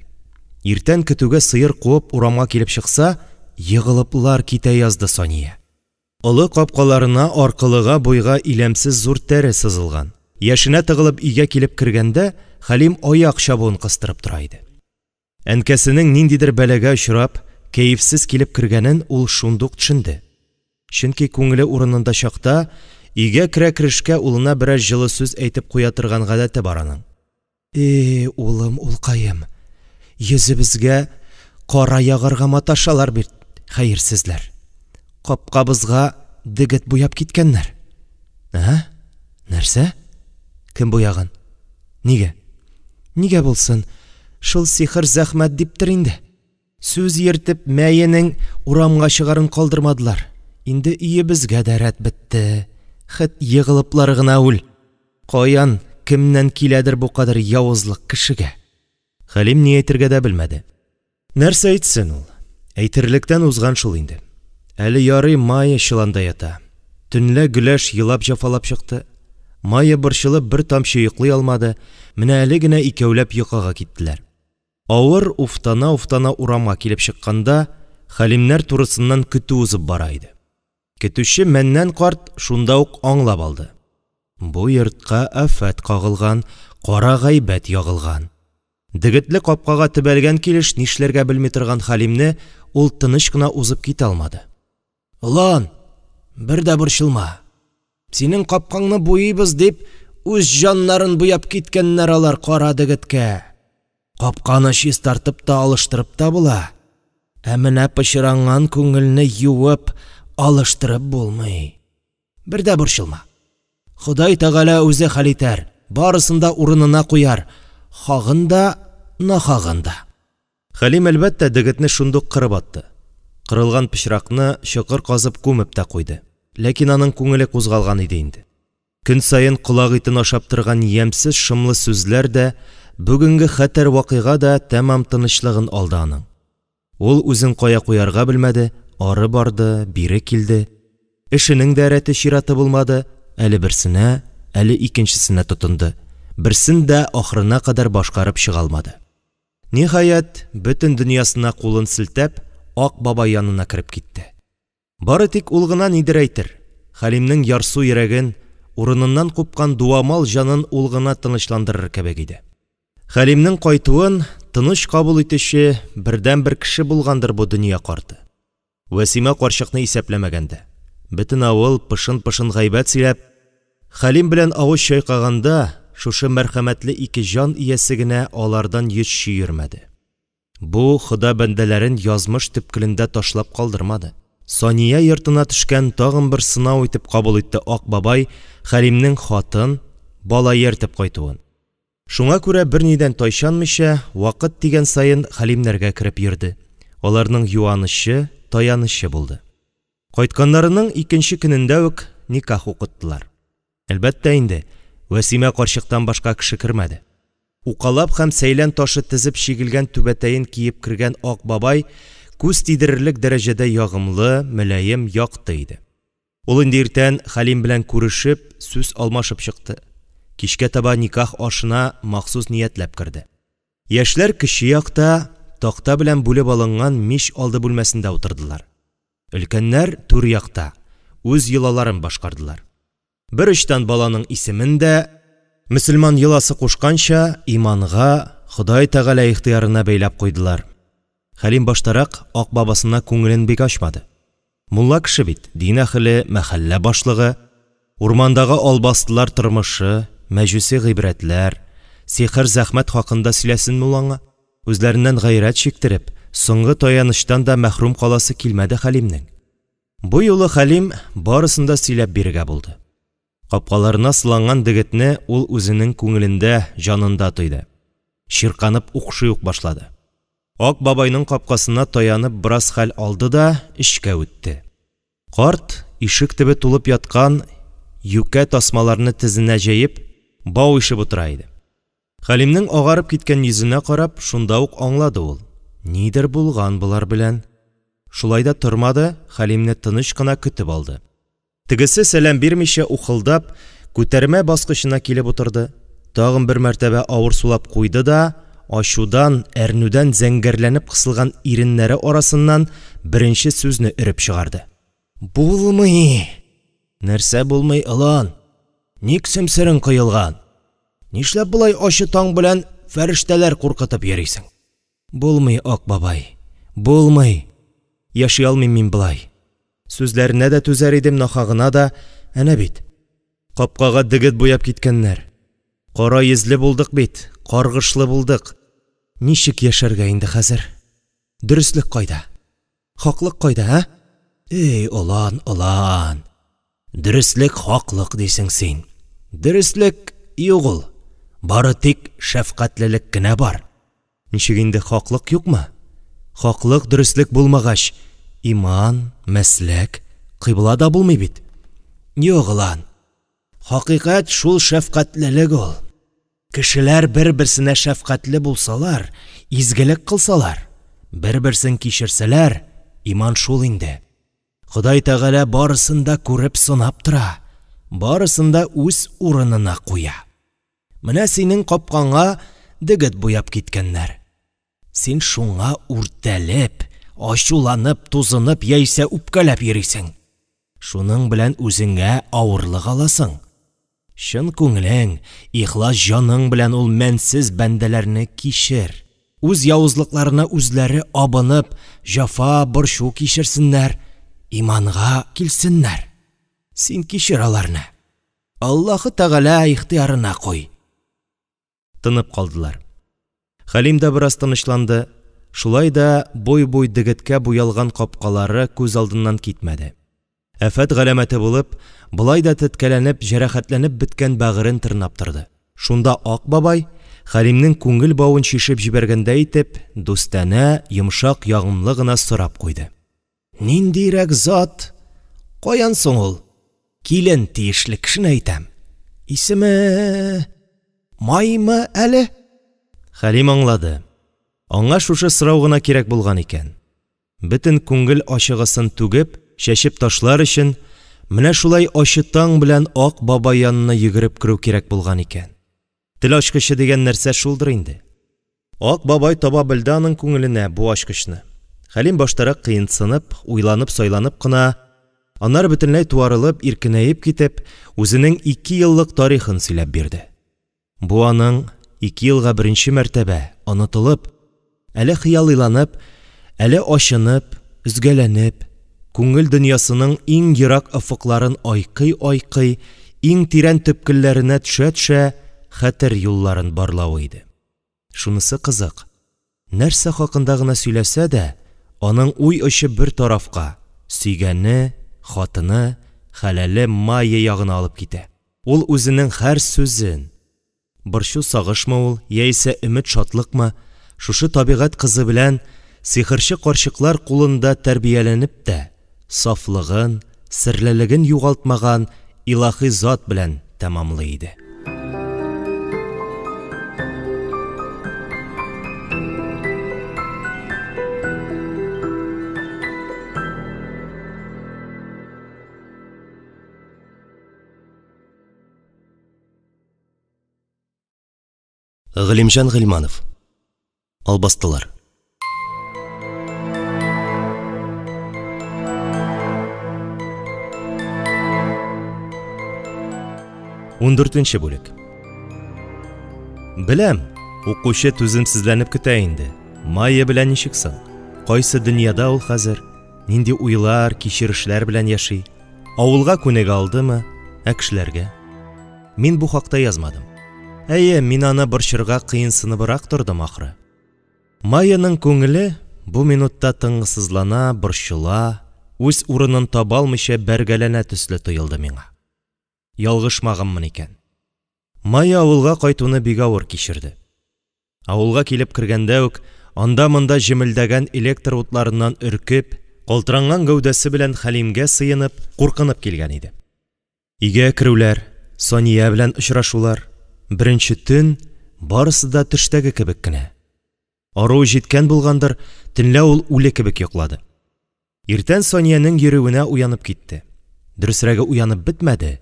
Иртән көтүгә сыер куып урамга килеп чыкса, егылыплар китә язды Сания. Олы капкаларына аркылыга буйга иләмсез зур тәре сызылган. Яшенә тыгылып өйгә килеп кергәндә, Хәлим аяк чабуын кыстырып тора иде. Әнкәсенең ниндидер бәлагә очрап, кәефсез килеп кергәнен ул шундук төшенде. Чөнки күңеле урынында чакта, өйгә керә-керешкә улына берәр җылы сүз әйтеп куя торган гадәте бар аның. И, улым, улкаем, йөзебезгә кара ягарга маташалар бит, хәерсезләр. Капкабызга дегет буяп киткәннәр. Ә? Нәрсә? Кем буяган? Нигә? Нигә булсын? Шул сихер зәхмәт диптер инде. Сүз йөртеп, мәенең урамга чыгарын калдырмадылар. Инде өебезгә дә рәт бетте. Хет егылыплар гына үл. Каян, кемнән киләдер бу кадәр явызлык кешегә? Хәлим ни әйтергә дә белмәде. Нәрсә әйтсен ул? Әйтерлектән узган шул инде. Әле ярый Майя чоланда ята. Төнлә Гөләш елап җафалап чыкты. Майя борчылып бер тамчы йоклый алмады. Менә әле генә икәүләп йокыга киттеләр. Авыр уфтана-уфтана урамга килеп чыкканда, Хәлимнәр турысыннан көтү узып бара иде. Көтүче Мәннән карт шунда ук аңлап алды. Бу йортка афәт кагылган, кара гайбәт ягылган. Дегетле капкага төбәлгән килеш нишләргә белми торган Хәлимне ул тыныч кына узып китә алмады. Олан, бер дә борчылма. Синең капкаңны буйыйбыз дип, үз җаннарын буяп киткәннәр алар кара дегеткә. Капканы чистартып та алыштырып та була. Ә менә пычранган күңелне юып, алыштырып булмый. Бер дә борчылма. Ходай Тәгалә үзе хәл итәр, барысын да урынына куяр, хагын да, нахагын да. Хәлим, әлбәттә, дегетне шундук кырып атты. Кырылган пычракны чокыр казып күмеп тә куйды. Ләкин аның күңеле кузгалган иде инде. Көн саен колак итен ашап торган ямьсез шомлы сүзләр дә, бүгенге хәтәр вакыйга да тәмам тынычлыгын алды аның. Ул үзен кая куярга белмәде, ары барды, бире килде. Эшенең дә рәте-чираты булмады, әле берсенә, әле икенчесенә тотынды, берсен дә ахырына кадәр башкарып чыга алмады. Ниһаять, бөтен дөньясына кулын селтәп, Ак бабай янына кереп китте. Бары тик ул гына нидер әйтер, Хәлимнең ярсу йөрәген, урыныннан купкан дуамал җанын ул гына тынычландырыр кебек иде. Хәлимнең кайтуын тыныч кабул итүче бердәнбер кеше булгандыр бу дөнья карты. Вәсимә карчыкны исәпләмәгәндә. Бөтен авыл пышын-пышын гайбәт сөйләп, Хәлим белән авыз чайкаганда, шушы мәрхәмәтле ике җан иясе генә алардан йөз чөермәде. Бу Хода бәндәләрен язмыш төпкелендә ташлап калдырмады. Сания йортына төшкән тагын бер сынау итеп кабул итте Ак бабай Хәлимнең хатын, бала ияртеп кайтуын. Шуңа күрә бернидән тайчанмыйча, вакыт тигән саен Хәлимнәргә кереп йөрде, аларның юанычы, таянычы булды. Кайтканнарының икенче көнендә үк никах укыттылар. Әлбәттә инде, Вәсимә карчыктан башка кеше кермәде. Укалап һәм сәйлән ташы тезеп чигелгән түбәтәен киеп кергән Ак бабай күз тидерерлек дәрәҗәдә ягымлы, мөлаем, якты иде. Ул инде иртән Хәлим белән күрешеп, сүз алмашып чыкты. Кичкә таба никах ашына махсус ниятләп керде. Яшьләр кече якта, такта белән бүлеп алынган мич алды бүлмәсендә утырдылар. Өлкәннәр түр якта, үз йолаларын башкардылар. Бер очтан баланың исемен дә, мөселман йоласы кушканча, иманга, Ходай Тәгалә ихтыярына бәйләп куйдылар. Хәлим баштарак ак бабасына күңелен бик ачмады. Мулла кеше бит, дин әһеле, мәхәллә башлыгы, урмандагы албастылар тормышы, мәҗүси гыйбрәтләр, сихер-зәхмәт хакында сөйләсенме ул аңа? Үзләреннән гайрәт чиктереп, соңгы таянычтан да мәхрүм каласы килмәде Хәлимнең. Бу юлы Хәлим барысын да сөйләп бирергә булды. Капкаларына сыланган дегетне ул үзенең күңелендә, җанында тойды. Чирканып укшый ук башлады. Ак бабайның капкасына таянып бераз хәл алды да эчкә үтте. Карт, ишек төбе тулып яткан юкә тасмаларны тезенә җәеп, бау ишеп утыра иде. Хәлимнең агарып киткән йөзенә карап, шунда ук аңлады ул. Нидер булган болар белән. Шулай да тормады, Хәлимне тыныч кына көтеп алды. Тегесе сәлам бирмичә ухылдап, күтәрмә баскычына килеп утырды, тагын бер мәртәбә авыр сулап куйды да, ачудан, әрнүдән зәңгәрләнеп кысылган иреннәре арасыннан беренче сүзне өреп чыгарды. Булмый! Нәрсә булмый, олан? Ник сөмсерең коелган? Нишләп болай ачы таң белән фәрештәләр куркытып йөрисең? Булмый, Ак бабай, булмый! Яши алмыйм мин болай. Сүзләренә дә түзәр идем, нахагына да, әнә бит. Капкага дегет буяп киткәннәр. Кара йөзле булдык бит, каргышлы булдык. Ничек яшәргә инде хәзер? Дөреслек кайда? Хаклык кайда, ә? Эй, олан, олан. Дөреслек, хаклык дисең син. Дөреслек юк ул. Бары тик шәфкатьлелек кенә бар. Ничек инде хаклык юкмы? Хаклык, дөреслек булмагач, иман, мәсләк, кыйбла да булмый бит. Юк, олан. Хакыйкать шул шәфкатьлелек ул. Кешеләр бер-берсенә шәфкатьле булсалар, изгелек кылсалар, бер-берсен кичерсәләр, иман шул инде. Ходай Тәгалә барысын да күреп сынап тора, барысын да үз урынына куя. Менә синең капкаңа дегет буяп киткәннәр. Син шуңа үртәлеп, ачуланып, тузынып яисә үпкәләп йөрисең. Шуның белән үзеңә авырлык аласың. Чын күңелең, ихлас җаның белән ул мәнсез бәндәләрне кичер. Үз явызлыкларына үзләре абынып, җәфа, борчу кичерсеннәр, иманга килсеннәр. Син кичер аларны. Аллаһы Тәгалә ихтыярына куй. Тынып калдылар. Хәлим дә бераз тынычланды. Шулай да буй-буй дегеткә буялган капкалары күз алдыннан китмәде. Афәт галәмәте булып, болай да теткәләнеп, җәрәхәтләнеп беткән бәгырен тырнап торды. Шунда Ак бабай, Хәлимнең күңел бавын чишеп җибәргәндәй итеп, дустанә, йомшак, ягымлы гына сорап куйды. Ниндирәк зат? Каян соң ул? Килен тиешле кешене әйтәм. Исеме... Маймы әле? Хәлим аңлады. Аңа шушы сорау гына кирәк булган икән. Бөтен күңел ачыгысын түгеп, чәчеп ташлар өчен, менә шулай ачы таң белән Ак бабай янына йөгереп керү кирәк булган икән. Тел ачкычы дигән нәрсә шулдыр инде. Ак бабай таба белде аның күңеленә бу ачкычны. Хәлим баштарак кыенсынып, уйланып-сайланып кына, аннары бөтенләй туарылып, иркенәеп китеп, үзенең икееллык тарихын сөйләп бирде. Бу аның ике елга беренче мәртәбә, онытылып, әле хыялыйланып, әле ачынып, өзгәләнеп, күңел дөньясының иң ерак офыкларын айкый-айкый, иң тирән төпкелләренә төшә-төшә, хәтер юлларын барлавы иде. Шунысы кызык, нәрсә хакында гына сөйләсә дә, аның уй очы бер тарафка, сөйгәне, хатыны, хәләле Майя ягына алып китә. Ул үзенең һәр сүзен, борчу-сагышмы ул, яисә өмет-шатлыкмы, шушы табигать кызы белән сихерче карчыклар кулында тәрбияләнеп тә, сафлыгын, серлелеген югалтмаган илаһи зат белән тәмамлый иде. Галимҗан Гыйльманов. Албастылар. Ундүртенче бүлек. Беләм, укучы түземсезләнеп көтә инде. Майя белән ничек соң? Кайсы дөньяда ул хәзер? Нинди уйлар, кичерешләр белән яши? Авылга күнегә алдымы? Ә кешеләргә? Мин бу хакта язмадым. Әйе, мин аны борчырга кыенсыныбрак тордым, ахры. Майяның күңеле бу минутта тынгысызлана, борчыла, үз урынын таба алмыйча бәргәләнә төсле тоелды миңа. Ялгышмаганмын икән. Майя авылга кайтуны бик авыр кичерде. Авылга килеп кергәндә үк, анда-монда җемелдәгән электр утларыннан өркеп, калтыранган гәүдәсе белән Хәлимгә сыенып, куркынып килгән иде. Өйгә керүләр, Сания белән очрашулар, беренче төн, барысы да төштәге кебек кенә. Аруы җиткән булгандыр, төнлә ул үле кебек йоклады. Иртән Саниянең йөрүенә уянып китте. Дөресрәге, уянып бетмәде.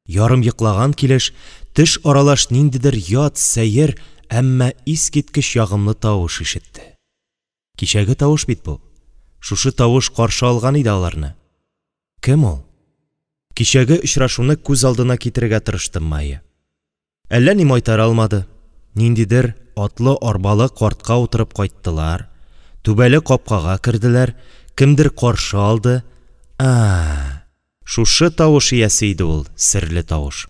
Ярым йоклаган килеш, төш аралаш ниндидер ят, сәер, әмма искиткеч ягымлы тавыш ишетте. Кичәге тавыш бит бу. Шушы тавыш каршы алган иде аларны. Кем ул? Кичәге очрашуны күз алдына китерергә тырышты Майя. Әллә ни майтара алмады. Ниндидер атлы-арбалы картка утырып кайттылар, түбәле капкага керделәр, кемдер каршы алды. А-а, шушы тавыш иясе иде ул, серле тавыш.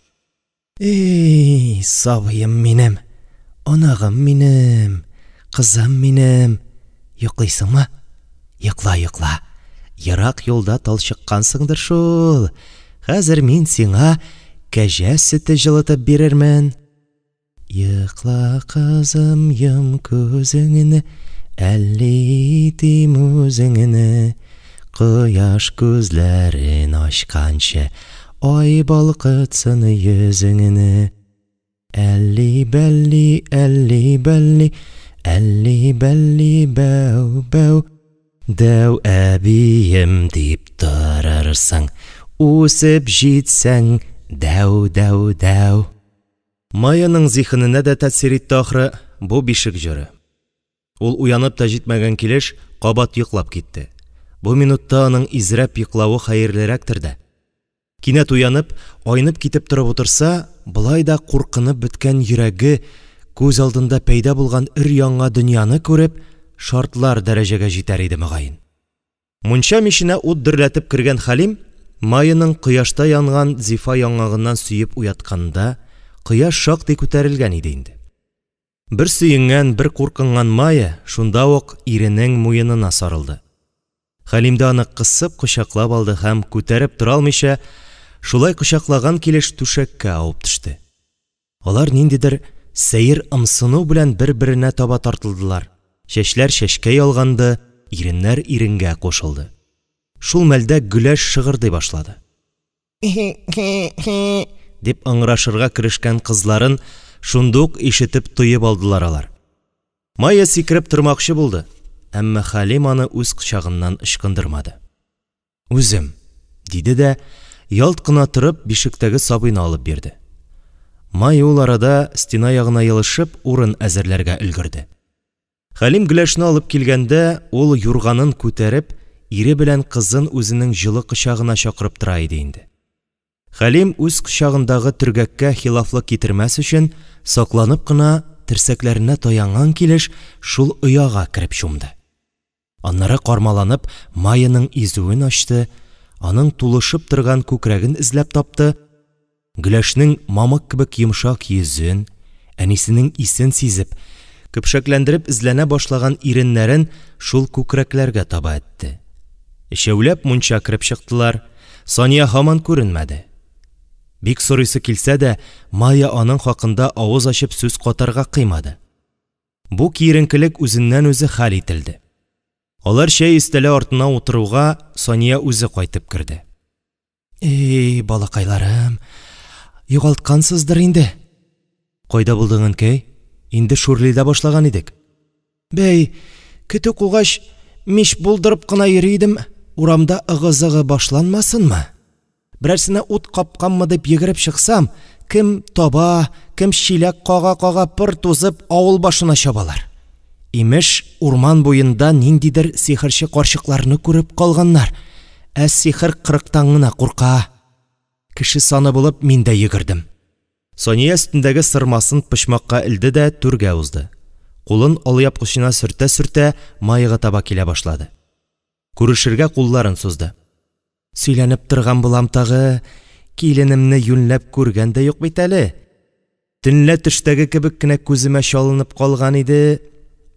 Эй, сабыем минем, оныгым минем, кызым минем, йоклыйсыңмы? Йокла, йокла. Ерак юлда талчыккансыңдыр шул. Хәзер мин сиңа кәҗә сөте җылытып бирермен. Йокла, кызым, йом күзеңне, әлли итим үзеңне. Кояш күзләрен ачканчы, ай балкытсын йөзеңне. Әлли-бәлли, әлли-бәлли, әлли-бәлли, бәү-бәү. Дәү әбием дип торырсың, үсеп җитсәң, дәү-дәү-дәү. Майяның зиһененә дә тәэсир итте, ахры, бу бишек җыры. Ул уянып та җитмәгән килеш кабат йоклап китте. Бу минутта аның изрәп йоклавы хәерлерәктер дә. Кинәт уянып, айнып китеп торып утырса, болай да куркынып беткән йөрәге, күз алдында пәйда булган өр-яңа дөньяны күреп, шартлар дәрәҗәгә җитәр иде, мөгаен. Мунча миченә ут дөрләтеп кергән Хәлим Майяның кояшта янган зифа яңагыннан сөеп уятканда, кояш шактый күтәрелгән иде инде. Бер сөенгән, бер куркынган Майя шунда ук иренең муенына сарылды. Хәлим дә аны кысып кочаклап алды һәм, күтәреп тора алмыйча, шулай кочаклаган килеш түшәккә авып төште. Алар ниндидер сәер ымсыну белән бер-беренә таба тартылдылар, чәчләр чәчкә ялганды, иреннәр иренгә кушылды. Шул мәлдә Гөләш шыгырдый башлады. Хи-хи-хи, дип ыңгырашырга керешкән кызларын шундук ишетеп-тоеп алдылар алар. Майя сикереп тормакчы булды, әмма Хәлим аны үз кочагыннан ычкындырмады. Үзем, диде дә, ялт кына торып, бишектәге сабыйны алып бирде. Майя ул арада, стена ягына елышып, урын әзерләргә өлгерде. Хәлим Гөләшне алып килгәндә, ул юрганын күтәреп, ире белән кызын үзенең җылы кочагына чакырып тора иде инде. Хәлим үз кочагындагы төргәккә хилафлык китермәс өчен, сакланып кына, терсәкләренә таянган килеш, шул ояга кереп чумды. Аннары кармаланып, Майяның изүен ачты, аның тулышып торган күкрәген эзләп тапты, Гөләшнең мамык кебек йомшак йөзен, әнисенең исен сизеп, көпшәкләндереп эзләнә башлаган иреннәрен шул күкрәкләргә таба этте. Өчәүләп мунча кереп чыктылар, Сания һаман күренмәде. Бик сорыйсы килсә дә, Майя аның хакында авыз ачып сүз катарга кыймады. Бу киеренкелек үзеннән-үзе хәл ителде. Алар чәй өстәле артына утыруга, Сания үзе кайтып керде. Эй, балакайларым, югалткансыздыр инде. Кайда булдың, әнкәй? Инде шүрли дә башлаган идек. Бәй, көтү кугач, мич булдырып кына йөри идем, урамда ыгы-зыгы башланмасынмы? Берәрсенә ут капканмы дип йөгереп чыксам, кем таба, кем чиләк кага-кага пыр тузып авыл башына чабалар. Имеш, урман буенда ниндидер сихерче карчыкларны күреп калганнар. Ә сихер кырыктан гына курка. Кеше саны булып мин дә йөгердем. Сания өстендәге сырмасын почмакка элде дә түргә узды. Кулын алъяпкычына сөртә-сөртә Майяга таба килә башлады. Күрешергә кулларын сузды. Сөйләнеп торган булам тагы, киленемне юньләп күргән дә юк бит әле. Төнлә төштәге кебек кенә күземә чалынып калган иде.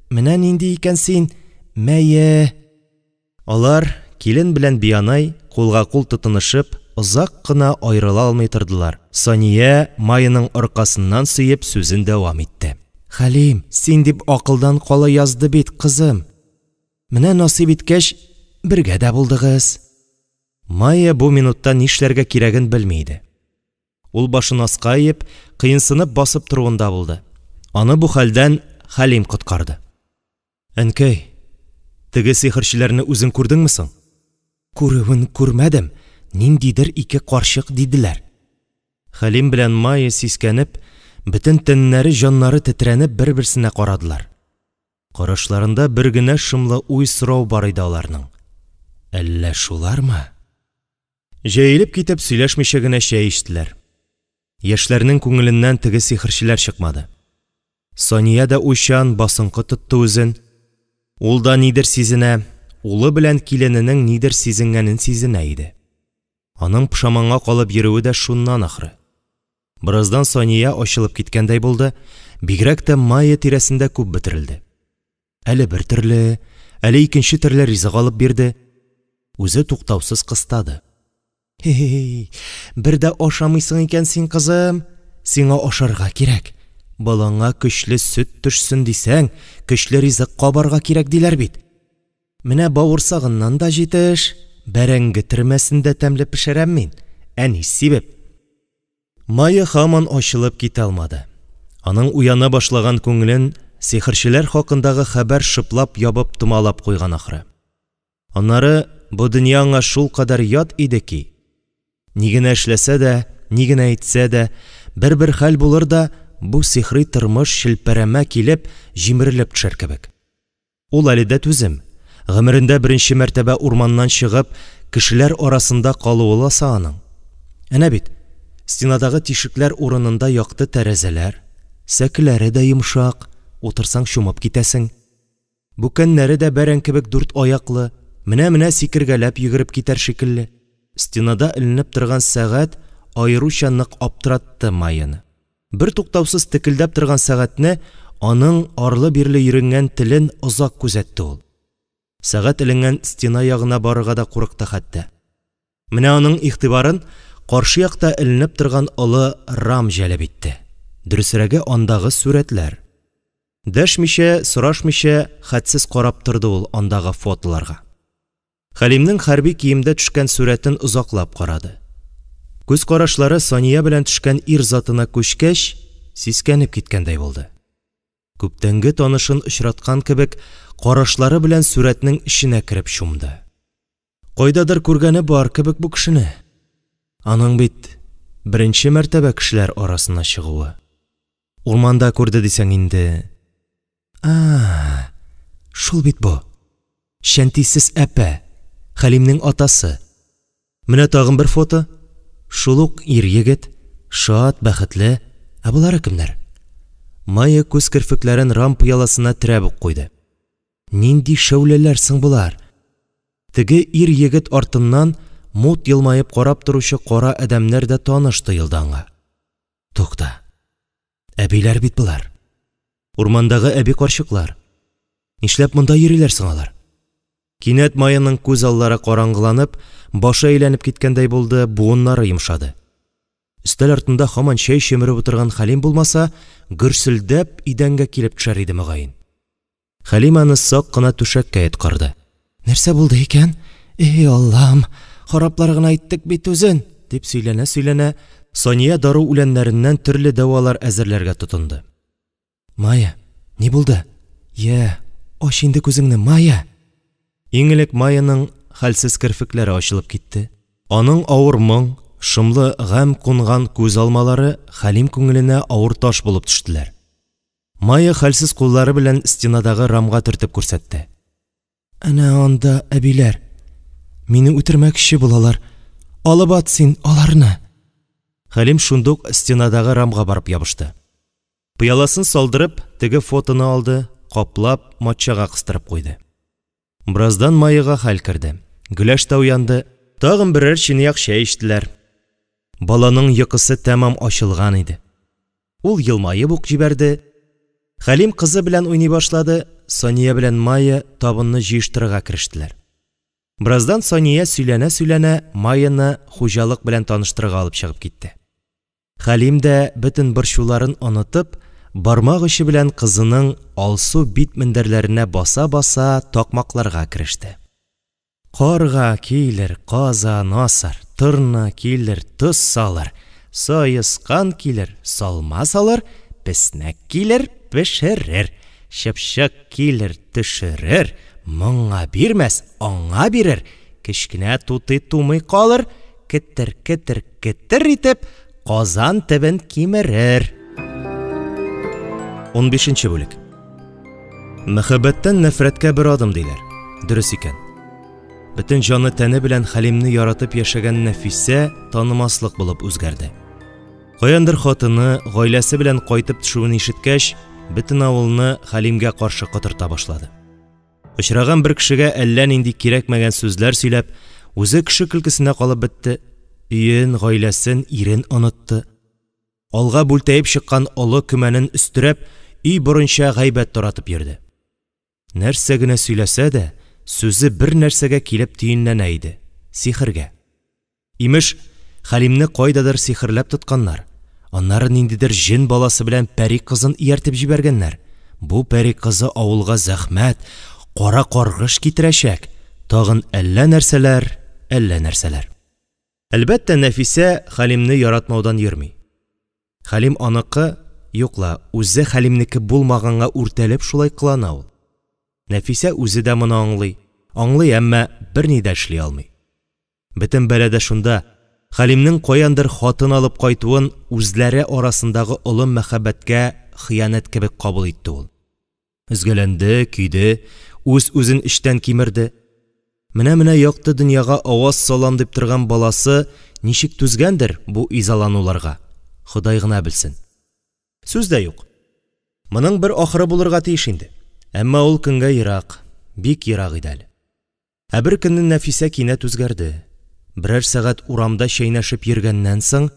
Менә нинди икән син, Мәйе! Алар, килен белән бианай, кулга-кул тотынышып, озак кына аерыла алмый тордылар. Сания, Майяның аркасыннан сөеп, сүзен дәвам итте. Хәлим, син дип акылдан кала язды бит, кызым. Менә насыйп иткәч, бергә дә булдыгыз. Майя бу минутта нишләргә кирәген белми иде. Ул башын аска иеп, кыенсынып басып торуында булды. Аны бу хәлдән Хәлим коткарды. Әнкәй, теге сихерчеләрне үзең күрдеңме соң? Күрүен күрмәдем, ниндидер ике карчык диделәр. Хәлим белән Майя сискәнеп, бөтен тәннәре-җаннары тетрәнеп бер-берсенә карадылар. Карашларында бер генә шомлы уй-сорау бар иде аларның. Әллә шулармы? Җәелеп китеп, сөйләшмичә генә чәй эчтеләр. Яшьләрнең күңеленнән теге сихерчеләр чыкмады. Сания дә уйчан, басынкы тотты үзен. Ул да нидер сизенә, улы белән килененең нидер сизенгәнен сизенә иде. Аның пошаманга калып йөрүе дә шуннан ахры. Бераздан Сания ачылып киткәндәй булды, бигрәк тә Майя тирәсендә күп бөтерелде. Әле бер төрле, әле икенче төрле ризык алып бирде. Үзе туктаусыз кыстады. Һи-һи, бер дә ашамыйсың икән син, кызым. Сиңа ашарга кирәк. Балаңа көчле сөт төшсен дисәң, көчле ризык кабарга кирәк диләр бит. Менә бавырсагыннан да җитеш, бәрәңге термәсен дә тәмле пешерәм мин, әнис сибеп. Майя һаман ачылып китә алмады. Аның уяна башлаган күңелен сихерчеләр хакындагы хәбәр шыплап ябып томалап куйган ахры. Аннары бу дөнья аңа шулкадәр ят иде ки, ни генә эшләсә дә, ни генә әйтсә дә, бер-бер хәл булыр да, бу сихри тормыш челпәрәмә килеп, җимерелеп төшәр кебек. Ул әле дә түзем. Гомерендә беренче мәртәбә урманнан чыгып, кешеләр арасында калуы ласа аның. Әнә бит, стенадагы тишекләр урынында якты тәрәзәләр, сәкеләре дә йомшак, утырсаң чумып китәсең. Бүкәннәре дә бәрән кебек дүрт аяклы, менә-менә сикергәләп йөгереп китәр шикелле. Стенада эленеп торган сәгать аеруча нык аптыратты Майяны. Бертуктаусыз текелдәп торган сәгатьне, аның арлы-бирле йөренгән телен озак күзәтте ул. Сәгать эленгән стена ягына барырга да курыкты хәтта. Менә аның игътибарын каршы якта эленеп торган олы рам җәлеп итте. Дөресрәге, андагы сурәтләр. Дәшмичә, сорашмыйча, хәтсез карап торды ул андагы фотоларга. Хәлимнең хәрби киемдә төшкән сурәтен озаклап карады. Күз карашлары Сания белән төшкән ир затына күчкәч, сискәнеп киткәндәй булды. Күптәнге танышын очраткан кебек, карашлары белән сурәтнең эченә кереп чумды. Кайдадыр күргәне бар кебек бу кешене. Аның бит беренче мәртәбә кешеләр арасына чыгуы. Урманда күрде дисәң инде. А, шул бит бу. Чәнтисез әпә, Хәлимнең атасы. Менә тагын бер фото. Шул ук ир-егет, шат, бәхетле. Ә болары кемнәр? Майя күз керфекләрен рам пыяласына терәп үк куйды. Нинди шәүләләр соң болар? Теге ир-егет артыннан мут елмаеп карап торучы кара адәмнәр дә таныш тоелды аңа. Тукта. Әбиләр бит болар. Урмандагы әби карчыклар. Нишләп монда йөриләр соң алар? Кинәт Майяның күз аллары караңгыланып, башы әйләнеп киткәндәй булды, буыннары йомшады. Өстәл артында һаман чәй чөмереп утырган Хәлим булмаса, гөрселдәп идәнгә килеп төшәр иде мөгаен. Хәлим аны сак кына түшәккә яткырды. Нәрсә булды икән? Эй, Аллам, хараплар гына иттек бит үзен, дип сөйләнә-сөйләнә, Сания дару үләннәреннән төрле дәвалар әзерләргә тотынды. Майя, ни булды? Йә, ач инде күзеңне, Майя! Иң элек Майяның хәлсез керфекләре ачылып китте. Аның авыр моң, шомлы гамь кунган күз алмалары Хәлим күңеленә авыр таш булып төштеләр. Майя хәлсез куллары белән стенадагы рамга төртеп күрсәтте. Әнә анда әбиләр. Мине үтермәкче булалар. Алып ат син аларны. Хәлим шундук стенадагы рамга барып ябышты. Пыяласын салдырып, теге фотоны алды, каплап, матчага кыстырып куйды. Бераздан Майяга хәл керде. Гөләш тә уянды. Тагын берәр чынаяк чәй эчтеләр. Баланың йокысы тәмам ачылган иде. Ул елмаеп ук җибәрде. Хәлим кызы белән уйный башлады, Сания белән Майя табынны җыештырырга керештеләр. Бераздан Сания сөйләнә-сөйләнә Майяны хуҗалык белән таныштырырга алып чыгып китте. Хәлим дә бөтен борчуларын онытып, бармак очы белән кызының алсу бит мендәрләренә баса-баса такмакларга кереште. Карга килер, казан асар, торна килер, тоз салыр, саескан килер, салма салыр, песнәк килер, пешерер, чыпчык килер, төшерер, моңа бирмәс, аңа бирер, кечкенә тутый тумый калыр, кетер-кетер кетер итеп, казан төбен кимерер. 15 бүлек. Мәхәббәттән нәфрәткә бер адым диләр. Дөрес икән. Бөтен җаны тәне белән Хәлимне яратып яшәгән Нәфисә танымаслык булып үзгәрде. Каяндыр хатыны гаиләсе белән кайтып төшүен ишеткәч, бөтен авылны Хәлимгә каршы котырта башлады. Очраган бер кешегә әллә нинди кирәкмәгән сүзләр сөйләп, үзе кеше көлкесенә калып бетте. Өен, гаиләсен, ирен онытты. Алга бүлтәеп чыккан олы көмәнен өстерәп, өй борынча гайбәт таратып йөрде. Нәрсә генә сөйләсә дә, сүзе бер нәрсәгә килеп төенләнә иде – сихергә. Имеш, Хәлимне кайдадыр сихерләп тотканнар. Аннары ниндидер җен баласы белән пәри кызын ияртеп җибәргәннәр. Бу пәри кызы авылга зәхмәт, кара каргыш китерәчәк. Тагын әллә нәрсәләр, әллә нәрсәләр. Әлбәттә, Нәфисә Хәлимне яратмаудан йөрми. Хәлим аныкы, юк ла, үзе Хәлимнеке булмаганга үртәлеп шулай кылана ул. Нәфисә үзе дә моны аңлый. Аңлый, әмма берни дә эшли алмый. Бөтен бәла дә шунда, Хәлимнең каяндыр хатын алып кайтуын үзләре арасындагы олы мәхәббәткә хыянәт кебек кабул итте ул. Өзгәләнде, көйде, үз-үзен эчтән кимерде. Менә-менә якты дөньяга аваз салам дип торган баласы ничек түзгәндер бу изалануларга, Ходай гына белсен. Сүз дә юк, моның бер ахыры булырга тиеш инде. Әмма ул көнгә ерак, бик ерак иде әле. Ә бер көнне Нәфисә кинәт үзгәрде. Берәр сәгать урамда чәйнәшеп йөргәннән соң,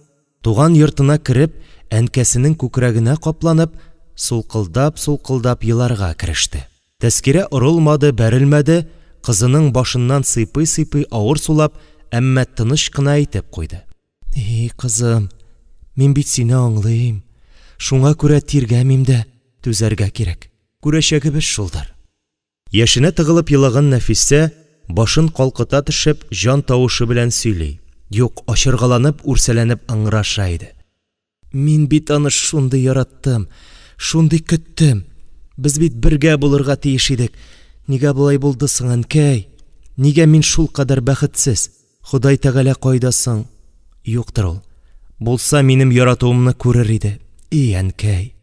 туган йортына кереп, әнкәсенең күкрәгенә капланып, сулкылдап-сулкылдап еларга кереште. Тәскирә орылмады, бәрелмәде, кызының башыннан сыйпый-сыйпый авыр сулап, әмма тыныч кына әйтеп куйды. И, кызым, мин бит сине аңлыйм. Шуңа күрә тиргәмим дә, түзәргә кирәк. Күрәчәгебез шулдыр. Яшенә тыгылып елаган Нәфисә, башын калкыта төшеп, җан тавышы белән сөйли, юк, ачыргаланып, үрсәләнеп ыңгыраша иде. Мин бит аны шундый яраттым, шундый көттем. Без бит бергә булырга тиеш идек. Нигә болай булды соң, әнкәй? Нигә мин шулкадәр бәхетсез? Ходай Тәгалә кайда соң? Юктыр ул. Булса, минем яратуымны күрер иде. И, әнкәй!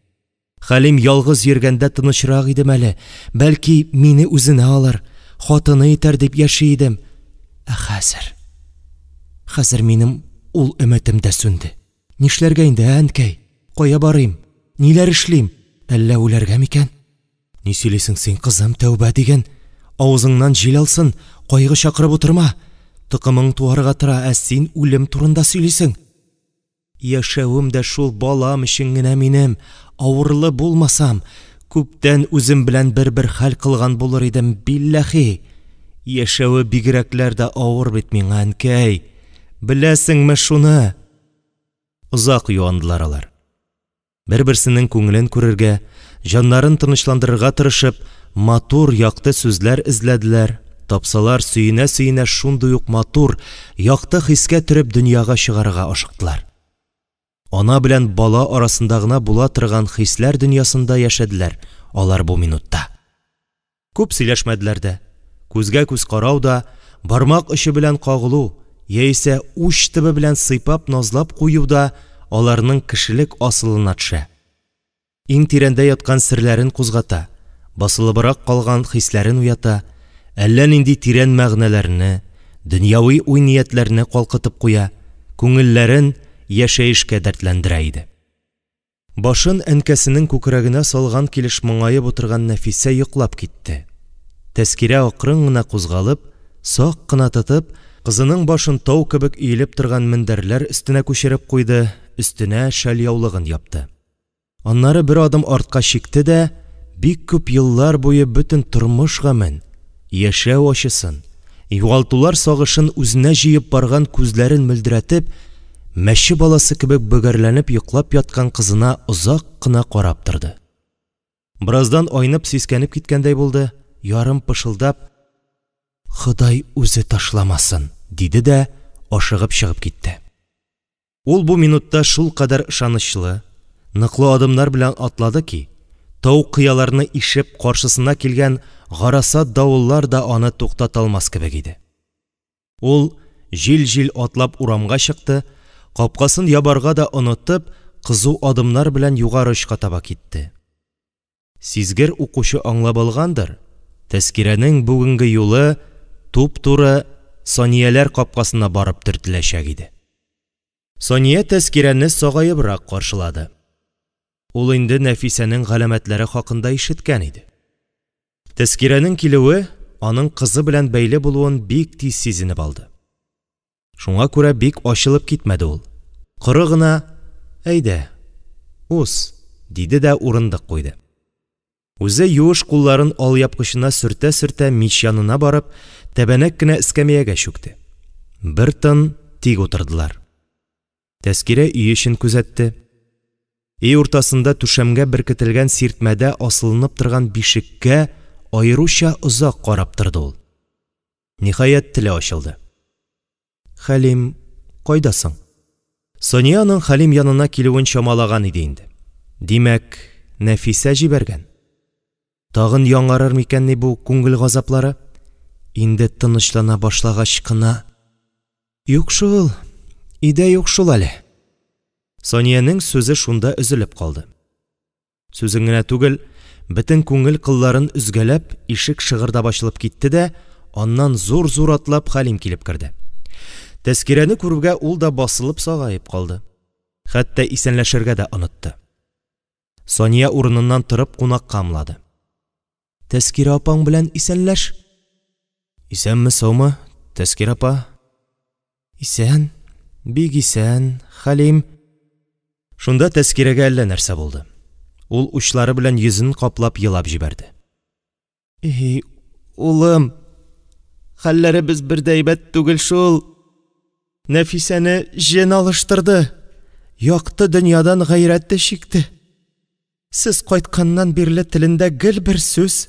Хәлим ялгыз йөргәндә тынычрак идем әле. Бәлки, мине үзенә алыр, хатыны итәр дип яши идем. Ә хәзер... Хәзер минем ул өметем дә сүнде. Нишләргә инде, ә, әнкәй? Кая барыйм? Ниләр эшлим? Әллә үләргә микән? Ни сөйлисең син, кызым, тәүбә диген. Авызыңнан җил алсын, кайгы чакырып утырма. Токымың туарга тора, ә син үлем турында сөйлисең. Яшәвем дә шул балам өчен генә минем. Авырлы булмасам, күптән үзем белән бер-бер хәл кылган булыр идем, билләхи. Яшәве бигрәкләр дә авыр бит миңа, әнкәй. Беләсеңме шуны? Озак юандылар алар. Бер-берсенең күңелен күрергә, җаннарын тынычландырырга тырышып, матур, якты сүзләр эзләделәр, тапсалар, сөенә-сөенә шундый ук матур, якты хискә төреп дөньяга чыгарырга ашыктылар. Ана белән бала арасында гына була торган хисләр дөньясында яшәделәр алар бу минутта. Күп сөйләшмәделәр дә. Күзгә-күз карау да, бармак очы белән кагылу, яисә уч төбе белән сыйпап-назлап кую да аларның кешелек асылына төшә. Иң тирәндә яткан серләрен кузгата, басылыбрак калган хисләрен уята, әллә нинди тирән мәгънәләрне, дөньяви уй-ниятләрне калкытып куя, күңелләрен яшәешкә дәртләндерә иде. Башын әнкәсенең күкрәгенә салган килеш моңаеп утырган Нәфисә йоклап китте. Тәскирә акрын гына кузгалып, сак кына тотып, кызының башын тау кебек өелеп торган мендәрләр өстенә күчереп куйды, өстенә шәльяулыгын япты. Аннары бер адым артка чикте дә, бик күп еллар буе бөтен тормыш гамен, яшәү ачысын, югалтулар сагышын үзенә җыеп барган күзләрен мөлдерәтеп, мәче баласы кебек бөгәрләнеп йоклап яткан кызына озак кына карап торды. Бераздан айнып-сискәнеп киткәндәй булды, ярым пышылдап, Ходай үзе ташламасын, диде дә ашыгып чыгып китте. Ул бу минутта шулкадәр ышанычлы, ныклы адымнар белән атлады ки, тау-кыяларны ишеп каршысына килгән гарасат-давыллар да аны туктата алмас кебек иде. Ул җил-җил атлап урамга чыкты, капкасын ябарга да онытып, кызу адымнар белән югары очка таба китте. Сизгер укучы аңлап алгандыр, Тәскирәнең бүгенге юлы туп-туры Санияләр капкасына барып төртеләчәк иде. Сания Тәскирәне сагаебрак каршылады. Ул инде Нәфисәнең галәмәтләре хакында ишеткән иде. Тәскирәнең килүе аның кызы белән бәйле булуын бик тиз сизенеп алды. Шуңа күрә бик ачылып китмәде ул. Коры гына, Әйдә, уз, диде дә урындык куйды. Үзе юеш кулларын алъяпкычына сөртә-сөртә мич янына барып, тәбәнәк кенә эскәмиягә чүкте. Бер тын тик утырдылар. Тәскирә өй эчен күзәтте. Өй уртасында түшәмгә беркетелгән сиртмәдә асылынып торган бишеккә аеруча озак карап торды ул. Ниһаять, теле ачылды. Хәлим кайда соң? Сания аның Хәлим янына килүен чамалаган иде инде. Димәк, Нәфисә җибәргән. Тагын яңарыр микәнни бу күңел газаплары? Инде тынычлана башлагач кына. Юк шул, өйдә юк шул әле. Саниянең сүзе шунда өзелеп калды. Сүзен генә түгел, бөтен күңел кылларын өзгәләп, ишек шыгырдап ачылып китте дә, аннан зур-зур атлап Хәлим килеп керде. Тәскирәне күрүгә ул да басылып сагаеп калды. Хәтта исәнләшергә дә онытты. Сания урыныннан торып кунакка ымлады. Тәскирә апаң белән исәнләш. Исәнме, саумы, Тәскирә апа? Исән, бик исән, Хәлим. Шунда Тәскирәгә әллә нәрсә булды. Ул учлары белән йөзен каплап елап җибәрде. И, улым, хәлләребез бер дә әйбәт түгел шул. Нәфисәне җен алыштырды. Якты дөньядан гайрәте чикте. Сез кайтканнан бирле телендә гел бер сүз,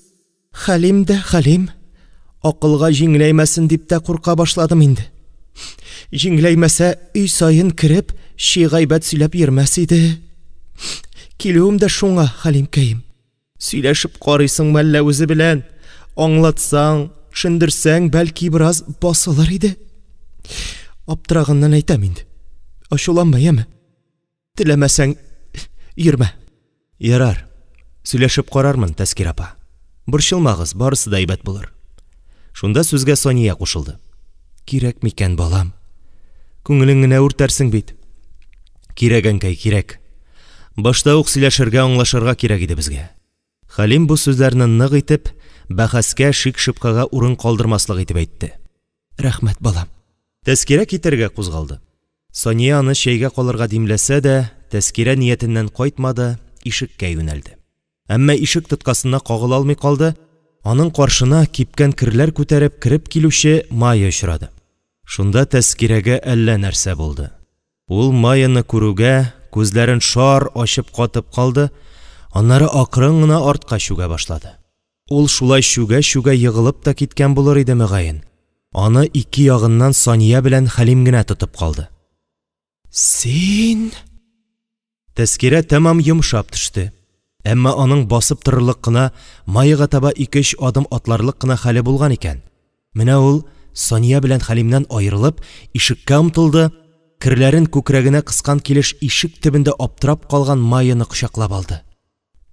Хәлим дә Хәлим. Акылга җиңеләймәсен дип тә курка башладым инде. Җиңеләймәсә, өй саен кереп, чи гайбәт сөйләп йөрмәс иде. Килүем дә шуңа, Хәлимкәем. Сөйләшеп карыйсың мәллә үзе белән? Аңлатсаң, төшендерсәң, бәлки бераз басылыр иде. Аптыраганнан әйтәм инде. Ачуланма, яме. Теләмәсәң, йөрмә. Ярар, сөйләшеп карармын, Тәскирә апа. Борчылмагыз, барысы да әйбәт булыр. Шунда сүзгә Сания кушылды. Кирәк микән, балам? Күңелең генә үртәрсең бит. Кирәк, әнкәй, кирәк. Башта ук сөйләшергә, аңлашырга кирәк иде безгә. Хәлим бу сүзләрне нык итеп, бәхәскә, шик-шөбһәгә урын калдырмаслык итеп әйтте. Рәхмәт, балам. Тәскирә китәргә кузгалды. Сания аны чәйгә калырга димләсә дә, Тәскирә ниятеннән кайтмады, ишеккә юнәлде. Әмма ишек тоткасына кагыла алмый калды, аның каршына кипкән керләр күтәреп кереп килүче Майя очрады. Шунда Тәскирәгә әллә нәрсә булды. Ул Майяны күрүгә, күзләрен шар ачып катып калды, аннары акрын гына артка чүгә башлады. Ул шулай чүгә-чүгә егылып та киткән булыр иде, мөгаен. Аны ике ягыннан Сания белән Хәлим генә тотып калды. Син? Тәскирә тәмам йомшап төште. Әмма аның басып торырлык кына, Майяга таба ике-өч адым атларлык кына хәле булган икән. Менә ул, Сания белән Хәлимнән аерылып, ишеккә омтылды, керләрен күкрәгенә кыскан килеш ишек төбендә аптырап калган Майяны кочаклап алды.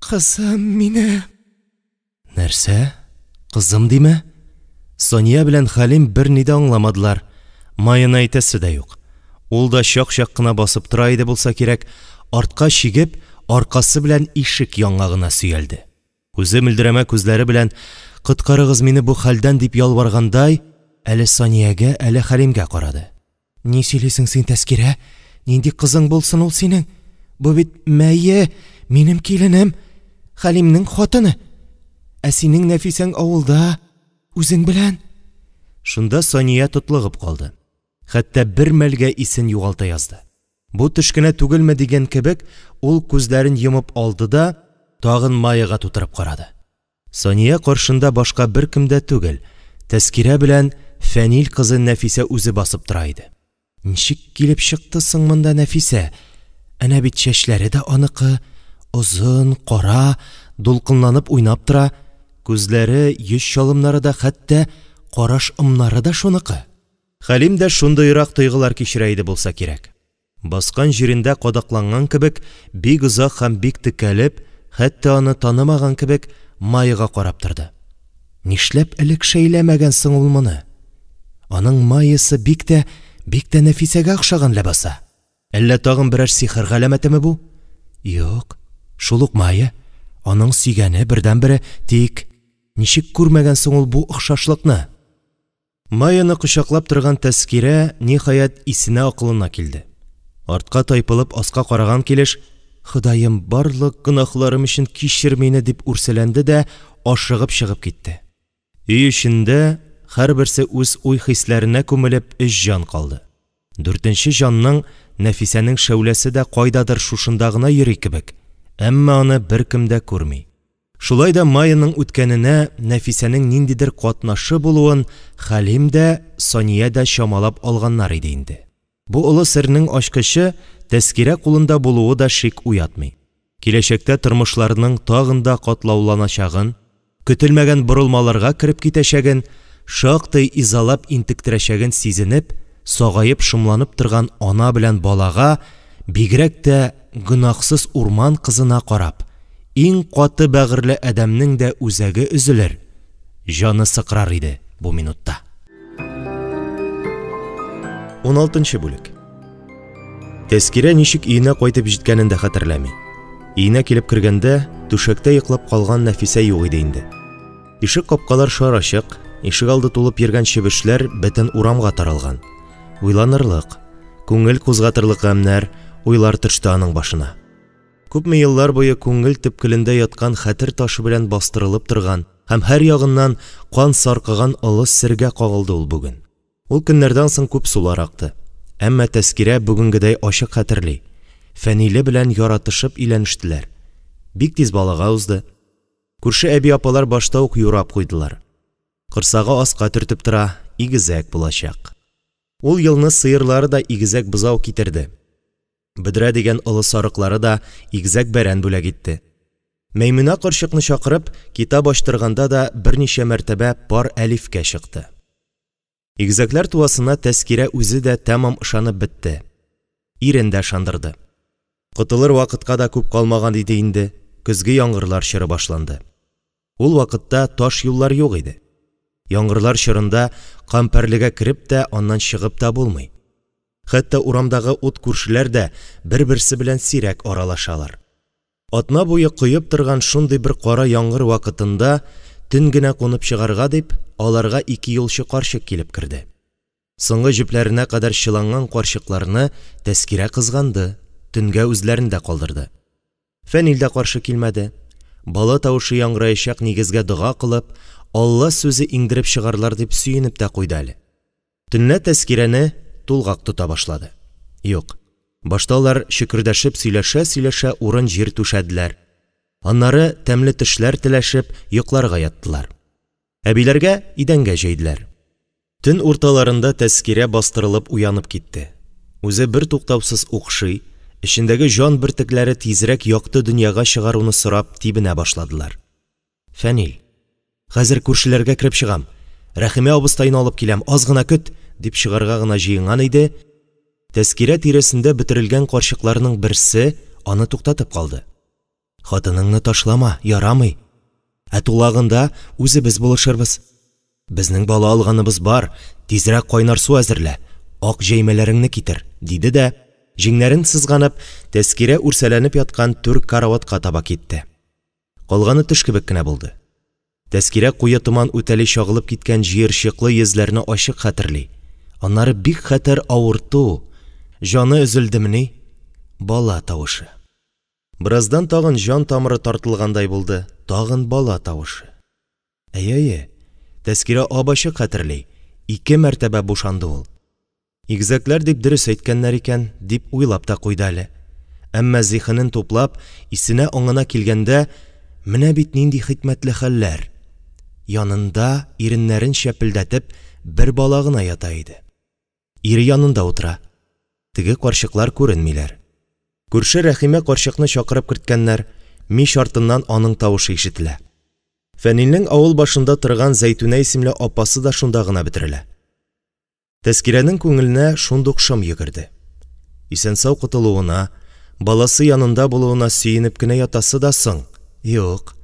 Кызым минем! Нәрсә? Кызым диме? Сания белән Хәлим берни дә аңламадылар. Майяны әйтәсе дә юк. Ул да чак-чак кына басып тора иде булса кирәк, артка чигеп, аркасы белән ишек яңагына сөялде. Үзе мөлдерәмә күзләре белән «Коткарыгыз мине бу хәлдән!» дип ялваргандай, әле Саниягә, әле Хәлимгә карады. Ни сөйлисең син, Тәскирә? Нинди кызың булсын ул синең? Бу бит Мәйе, минем киленем, Хәлимнең хатыны. Ә синең Нәфисәң авылда, үзең белән. Шунда Сания тотлыгып калды. Хәтта бер мәлгә исен югалта язды. Бу төш кенә түгелме дигән кебек, ул күзләрен йомып алды да, тагын Майяга тутырып карады. Сания каршында башка беркем дә түгел, Тәскирә белән Фәнил кызы Нәфисә үзе басып тора иде. Ничек килеп чыкты соң монда Нәфисә? Әнә бит чәчләре дә аныкы, озын, кара, дулкынланып уйнап тора, күзләре, йөз чалымнары да, хәтта караш ымнары да шуныкы. Хәлим дә шундыйрак тойгылар кичерә иде булса кирәк. Баскан җирендә кадакланган кебек, бик озак һәм бик текәлеп, хәтта аны танымаган кебек, Майяга карап торды. Нишләп элек шәйләмәгән соң ул моны? Аның Майясы бик тә, бик тә Нәфисәгә охшаган ләбаса. Әллә тагын берәр сихер галәмәтеме бу? Юк, шул ук Майя, аның сөйгәне, бердәнбере, тик ничек күрмәгән соң ул бу охшашлыкны? Майяны кочаклап торган Тәскирә, ниһаять, исенә-акылына килде. Артка тайпылып аска караган килеш, Ходаем, барлык гөнаһларым өчен кичер мине, дип үрсәләнде дә ашыгып чыгып китте. Өй эчендә һәрберсе үз уй-хисләренә күмелеп өч җан калды. Дүртенче җанның, Нәфисәнең шәүләсе дә кайдадыр шушында гына йөри кебек, әмма аны беркем дә күрми. Шулай да Майяның үткәненә Нәфисәнең ниндидер катнашы булуын Хәлим дә, Сания дә чамалап алганнар иде инде. Бу олы сернең ачкычы Тәскирә кулында булуы да шик уятмый. Киләчәктә тормышларының тагын да катлауланачагын, көтелмәгән борылмаларга кереп китәчәген, шактый изалап интектерәчәген сизенеп, сагаеп шомланып торган ана белән балага, бигрәк тә гөнаһсыз урман кызына карап, Иң каты бәгырьле адәмнең дә үзәге өзелер, җаны сыкрар иде бу минутта. 16 бүлек. Тәскирә ничек өенә кайтып җиткәнен дә хәтерләми. Өенә килеп кергәндә, түшәктә йоклап калган Нәфисә юк иде инде. Ишек капкалар шар ачык, ишегалды тулып йөргән чебешләр бөтен урамга таралган. Уйланырлык, күңел кузгатырлык гамьнәр, уйлар төште аның башына. Күпме еллар буе күңел төпкелендә яткан хәтер ташы белән бастырылып торган һәм һәр ягыннан кан саркыган олы сергә кагылды ул бүген. Ул көннәрдән соң күп сулар акты. Әмма Тәскирә бүгенгедәй ачык хәтерли. Фәниле белән яратышып өйләнештеләр. Бик тиз балага узды. Күрше әби-апалар башта ук юрап куйдылар. Корсагы аска төртеп тора, игезәк булачак. Ул елны сыерлары да игезәк бозау китерде. Бөдрә дигән олы сарыклары да игезәк бәрән бүләк итте. Мәймүнә карчыкны чакырып, китап ачтырганда да берничә мәртәбә пар әлифкә чыкты. Игезәкләр туасына Тәскирә үзе дә тәмам ышанып бетте. Ирен дә ышандырды. Котылыр вакытка да күп калмаган иде инде, көзге яңгырлар чоры башланды. Ул вакытта таш юллар юк иде. Яңгырлар чорында Кампәрлегә кереп тә, аннан чыгып та булмый. Хәтта урамдагы ут күршеләр дә бер-берсе белән сирәк аралашалар. Атна буе коеп торган шундый бер кара яңгыр вакытында, төн генә кунып чыгарга дип, аларга ике юлчы карчык килеп керде. Соңгы җепләренә кадәр чыланган карчыкларны Тәскирә кызганды, төнгә үзләрендә калдырды. Фәнил дә каршы килмәде. Бала тавышы яңгыраячак нигезгә дога кылып, Алла сүзе иңдереп чыгарлар дип сөенеп тә куйды әле. Төнлә Тәскирәне тулгак тота башлады. Юк. Башта алар чөкердәшеп сөйләшә-сөйләшә урын-җир түшәделәр. Аннары, тәмле төшләр теләшеп, йокларга яттылар. Әбиләргә идәнгә җәйделәр. Төн урталарында Тәскирә бастырылып уянып китте. Үзе бертуктаусыз укшый, эчендәге җан бөртекләре тизрәк якты дөньяга чыгаруны сорап тибенә башладылар. Фәнил. Хәзер күршеләргә кереп чыгам. Рәхимә абыстайны алып киләм, аз гына көт, дип чыгарга гына җыенган иде, Тәскирә тирәсендә бөтерелгән карчыкларның берсе аны туктатып калды. Хатыныңны ташлама, ярамый. Ә тулагында үзебез булышырбыз. Безнең бала алганыбыз бар, тизрәк кайнар су әзерлә, ак җәймәләреңне китер, диде дә, җиңнәрен сызганып, Тәскирә үрсәләнеп яткан түр караватка таба китте. Калганы төш кебек кенә булды. Тәскирә куе томан үтәли чагылып киткән җыерчыклы йөзләрне ачык хәтерли. Аннары бик хәтәр авырту, җаны өзелдемени? Бала тавышы. Бераздан тагын җан тамыры тартылгандай булды, тагын бала тавышы. Әйе-әйе, Тәскирә ап-ачык хәтерли, ике мәртәбә бушанды ул. Игезәкләр дип дөрес әйткәннәр икән, дип уйлап та куйды әле. Әмма зиһенен туплап, исенә-аңына килгәндә, менә бит нинди хикмәтле хәлләр! Янында, иреннәрен чәпелдәтеп, бер бала гына ята иде. Ире янында утыра. Теге карчыклар күренмиләр. Күрше Рәхимә карчыкны чакырып керткәннәр, мич артыннан аның тавышы ишетелә. Фәнилнең авыл башында торган Зәйтүнә исемле апасы да шунда гына бөтерелә. Тәскирәнең күңеленә шундук шом йөгерде. Исән-сау котылуына, баласы янында булуына сөенеп кенә ятасы да соң, юк,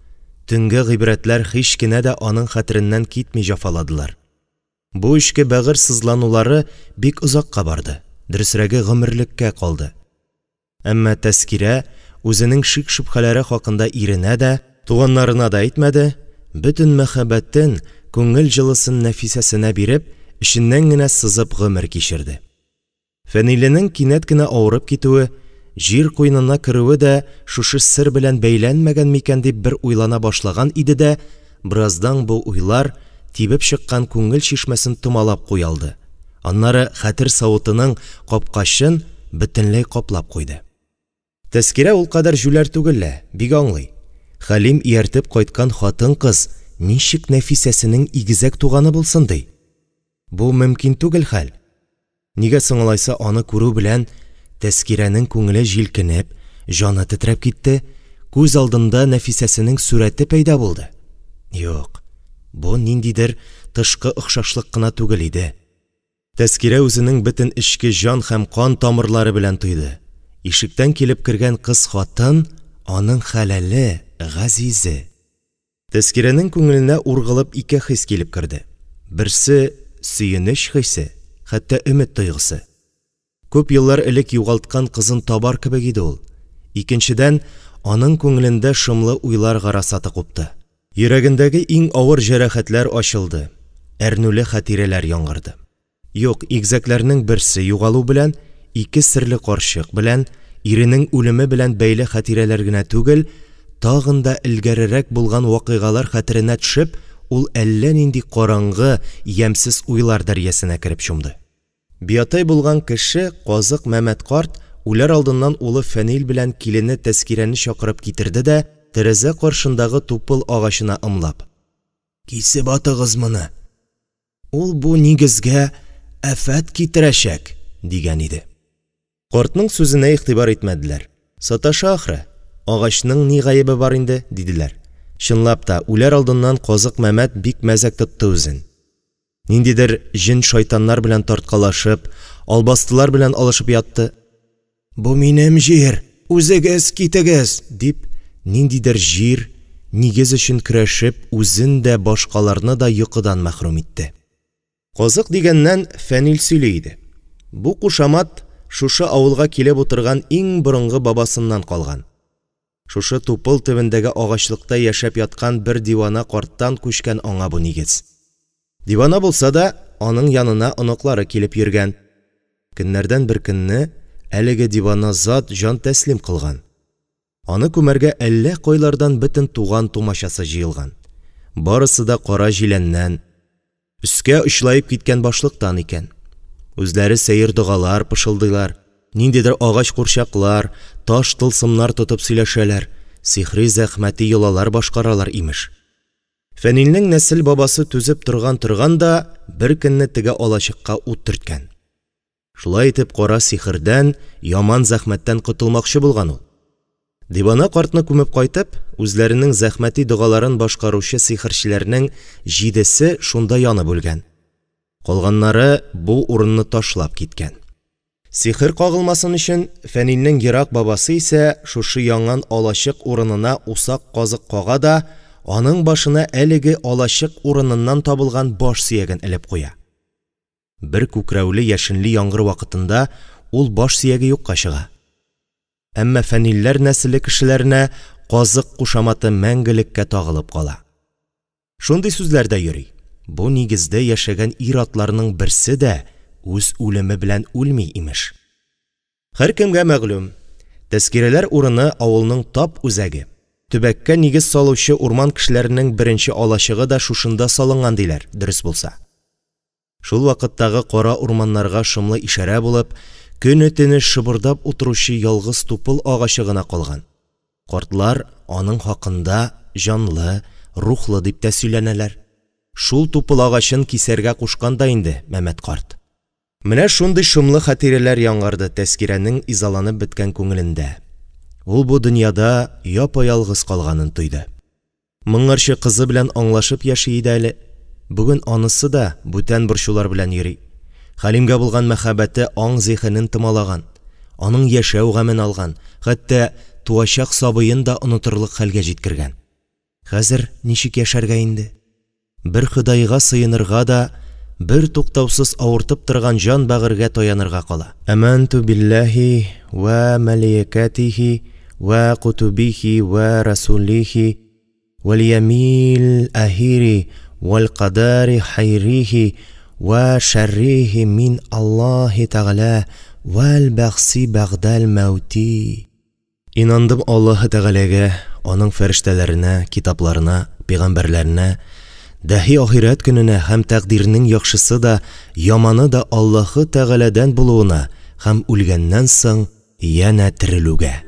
төнге гыйбрәтләр һич кенә дә аның хәтереннән китми җәфаладылар. Бу эчке бәгырь сызланулары бик озакка барды, дөресрәге, гомерлеккә калды. Әмма Тәскирә үзенең шик-шөбһәләре хакында иренә дә, туганнарына да әйтмәде, бөтен мәхәббәтен, күңел җылысын Нәфисәсенә биреп, эченнән генә сызып гомер кичерде. Фәниленең кинәт кенә авырып китүе, җир куенына керүе дә шушы сер белән бәйләнмәгән микән дип бер уйлана башлаган иде дә, бераздан бу уйлар тибеп чыккан күңел чишмәсен томалап куя алды, аннары хәтер савытының капкачын бөтенләй каплап куйды. Тәскирә ул кадәр җүләр түгел лә, бик аңлый. Хәлим ияртеп кайткан хатын-кыз ничек Нәфисәсенең игезәк туганы булсын ди? Бу мөмкин түгел хәл. Нигә соң алайса аны күрү белән Тәскирәнең күңеле җилкенеп, җаны тетрәп китте, күз алдында Нәфисәсенең сурәте пәйда булды? Юк, бу ниндидер тышкы охшашлык кына түгел иде. Тәскирә үзенең бөтен эчке җан һәм кан тамырлары белән тойды, ишектән килеп кергән кыз-хатын аның хәләле, газизе. Тәскирәнең күңеленә ургылып ике хис килеп керде. Берсе, сөенеч хисе, хәтта өмет тойгысы. Күп еллар элек югалткан кызын табар кебек иде ул. Икенчедән, аның күңелендә шомлы уйлар гарасаты купты. Йөрәгендәге иң авыр җәрәхәтләр ачылды, әрнүле хатирәләр яңгырды. Юк, игезәкләрнең берсе югалу белән, ике серле карчык белән, иренең үлеме белән бәйле хатирәләр генә түгел, тагын да элгәрерәк булган вакыйгалар хәтеренә төшеп, ул әллә нинди караңгы, ямьсез уйлар дәрьясына кереп чумды. Биатай булган кеше Казык Мәмәт карт үләр алдыннан улы Фәнил белән килене Тәскирәне чакырып китерде дә тәрәзә каршындагы тупыл агачына ымлап: «Кисеп атыгыз моны! Ул бу нигезгә афәт китерәчәк!» – дигән иде. Картның сүзенә игътибар итмәделәр. «Саташа, ахры. Агачның ни гаебе бар инде?» – диделәр. Чынлап та, үләр алдыннан Казык Мәмәт бик мәзәк тотты үзен. Ниндидер җен-шайтаннар белән тарткалашып, албастылар белән алышып ятты. «Бу минем җир! Үзегез китегез!» – дип, ниндидер җир, нигез өчен көрәшеп, үзен дә, башкаларны да йокыдан мәхрүм итте. Казык дигәннән, Фәнил сөйли иде. Бу кушамат шушы авылга килеп утырган иң борынгы бабасыннан калган. Шушы тупыл төбендәге агачлыкта яшәп яткан бер дивана карттан күчкән аңа бу нигез. Дивана булса да, аның янына оныклары килеп йөргән. Көннәрдән бер көнне әлеге дивана зат җан тәслим кылган. Аны күмәргә әллә кайлардан бөтен туган-тумачасы җыелган. Барысы да кара җиләннән, өскә очлаеп киткән башлыктан икән. Үзләре сәер догалар пышылдыйлар, ниндидер агач курчаклар, таш тылсымнар тотып сөйләшәләр, сихри зәхмәти йолалар башкаралар, имеш. Фәнилнең нәсел бабасы түзеп торган-торган да бер көнне теге алачыкка ут төрткән. Шулай итеп кара сихердән, яман зәхмәттән котылмакчы булган ул. Дивана картны күмеп кайтып, үзләренең зәхмәти догаларын башкаручы сихерчеләрнең җидесе шунда янып үлгән. Калганнары бу урынны ташлап киткән. Сихер кагылмасын өчен Фәнилнең ерак бабасы исә шушы янган алачык урынына усак казык кага да, аның башына әлеге алачык урыныннан табылган баш сөяген элеп куя. Бер күкрәүле яшенле яңгыр вакытында ул баш сөяге юкка чыга. Әмма Фәнилләр нәселе кешеләренә казык кушаматы мәңгелеккә тагылып кала. Шундый сүзләр дә йөри. Бу нигездә яшәгән ир-атларның берсе дә үз үлеме белән үлми, имеш. Һәркемгә мәгълүм, Тәскирәләр урыны авылның тап үзәге. Төбәккә нигез салучы урман кешеләренең беренче алачыгы да шушында салынган диләр, дөрес булса. Шул вакыттагы кара урманнарга шомлы ишарә булып, көне-төне шыбырдап утыручы ялгыз тупыл агачы гына калган. Картлар аның хакында җанлы, рухлы дип тә сөйләнәләр. Шул тупыл агачын кисәргә кушкан да инде Мәмәт карт. Менә шундый шомлы хатирәләр яңгырды Тәскирәнең изаланып беткән күңелендә. Ул бу дөньяда япа-ялгыз калганын тойды. Моңарчы кызы белән аңлашып яши иде әле. Бүген анысы да бүтән борчулар белән йөри. Хәлимгә булган мәхәббәте аң-зиһенен томалаган, аның яшәү гамен алган, хәтта туачак сабыен да онытырлык хәлгә җиткергән. Хәзер ничек яшәргә инде? Бер Ходайга сыенырга да, бер туктаусыз авыртып торган җан-бәгырьгә таянырга кала. Әмәнтү билләһи вә мәлиякәтиһи вә кутубихи вә расулихи вәл-ямил ахири вәл-кадари хайрихи вә шәррихи мин Аллаһи Тәгалә вәл-бәгъси бәгъдәл мәүти. Инандым Аллаһы Тәгаләгә, аның фәрештәләренә, китапларына, пәйгамбәрләренә, дәһи ахирәт көненә һәм тәкъдирнең яхшысы да, яманы да Аллаһы Тәгаләдән булуына һәм үлгәннән соң янә терелүгә.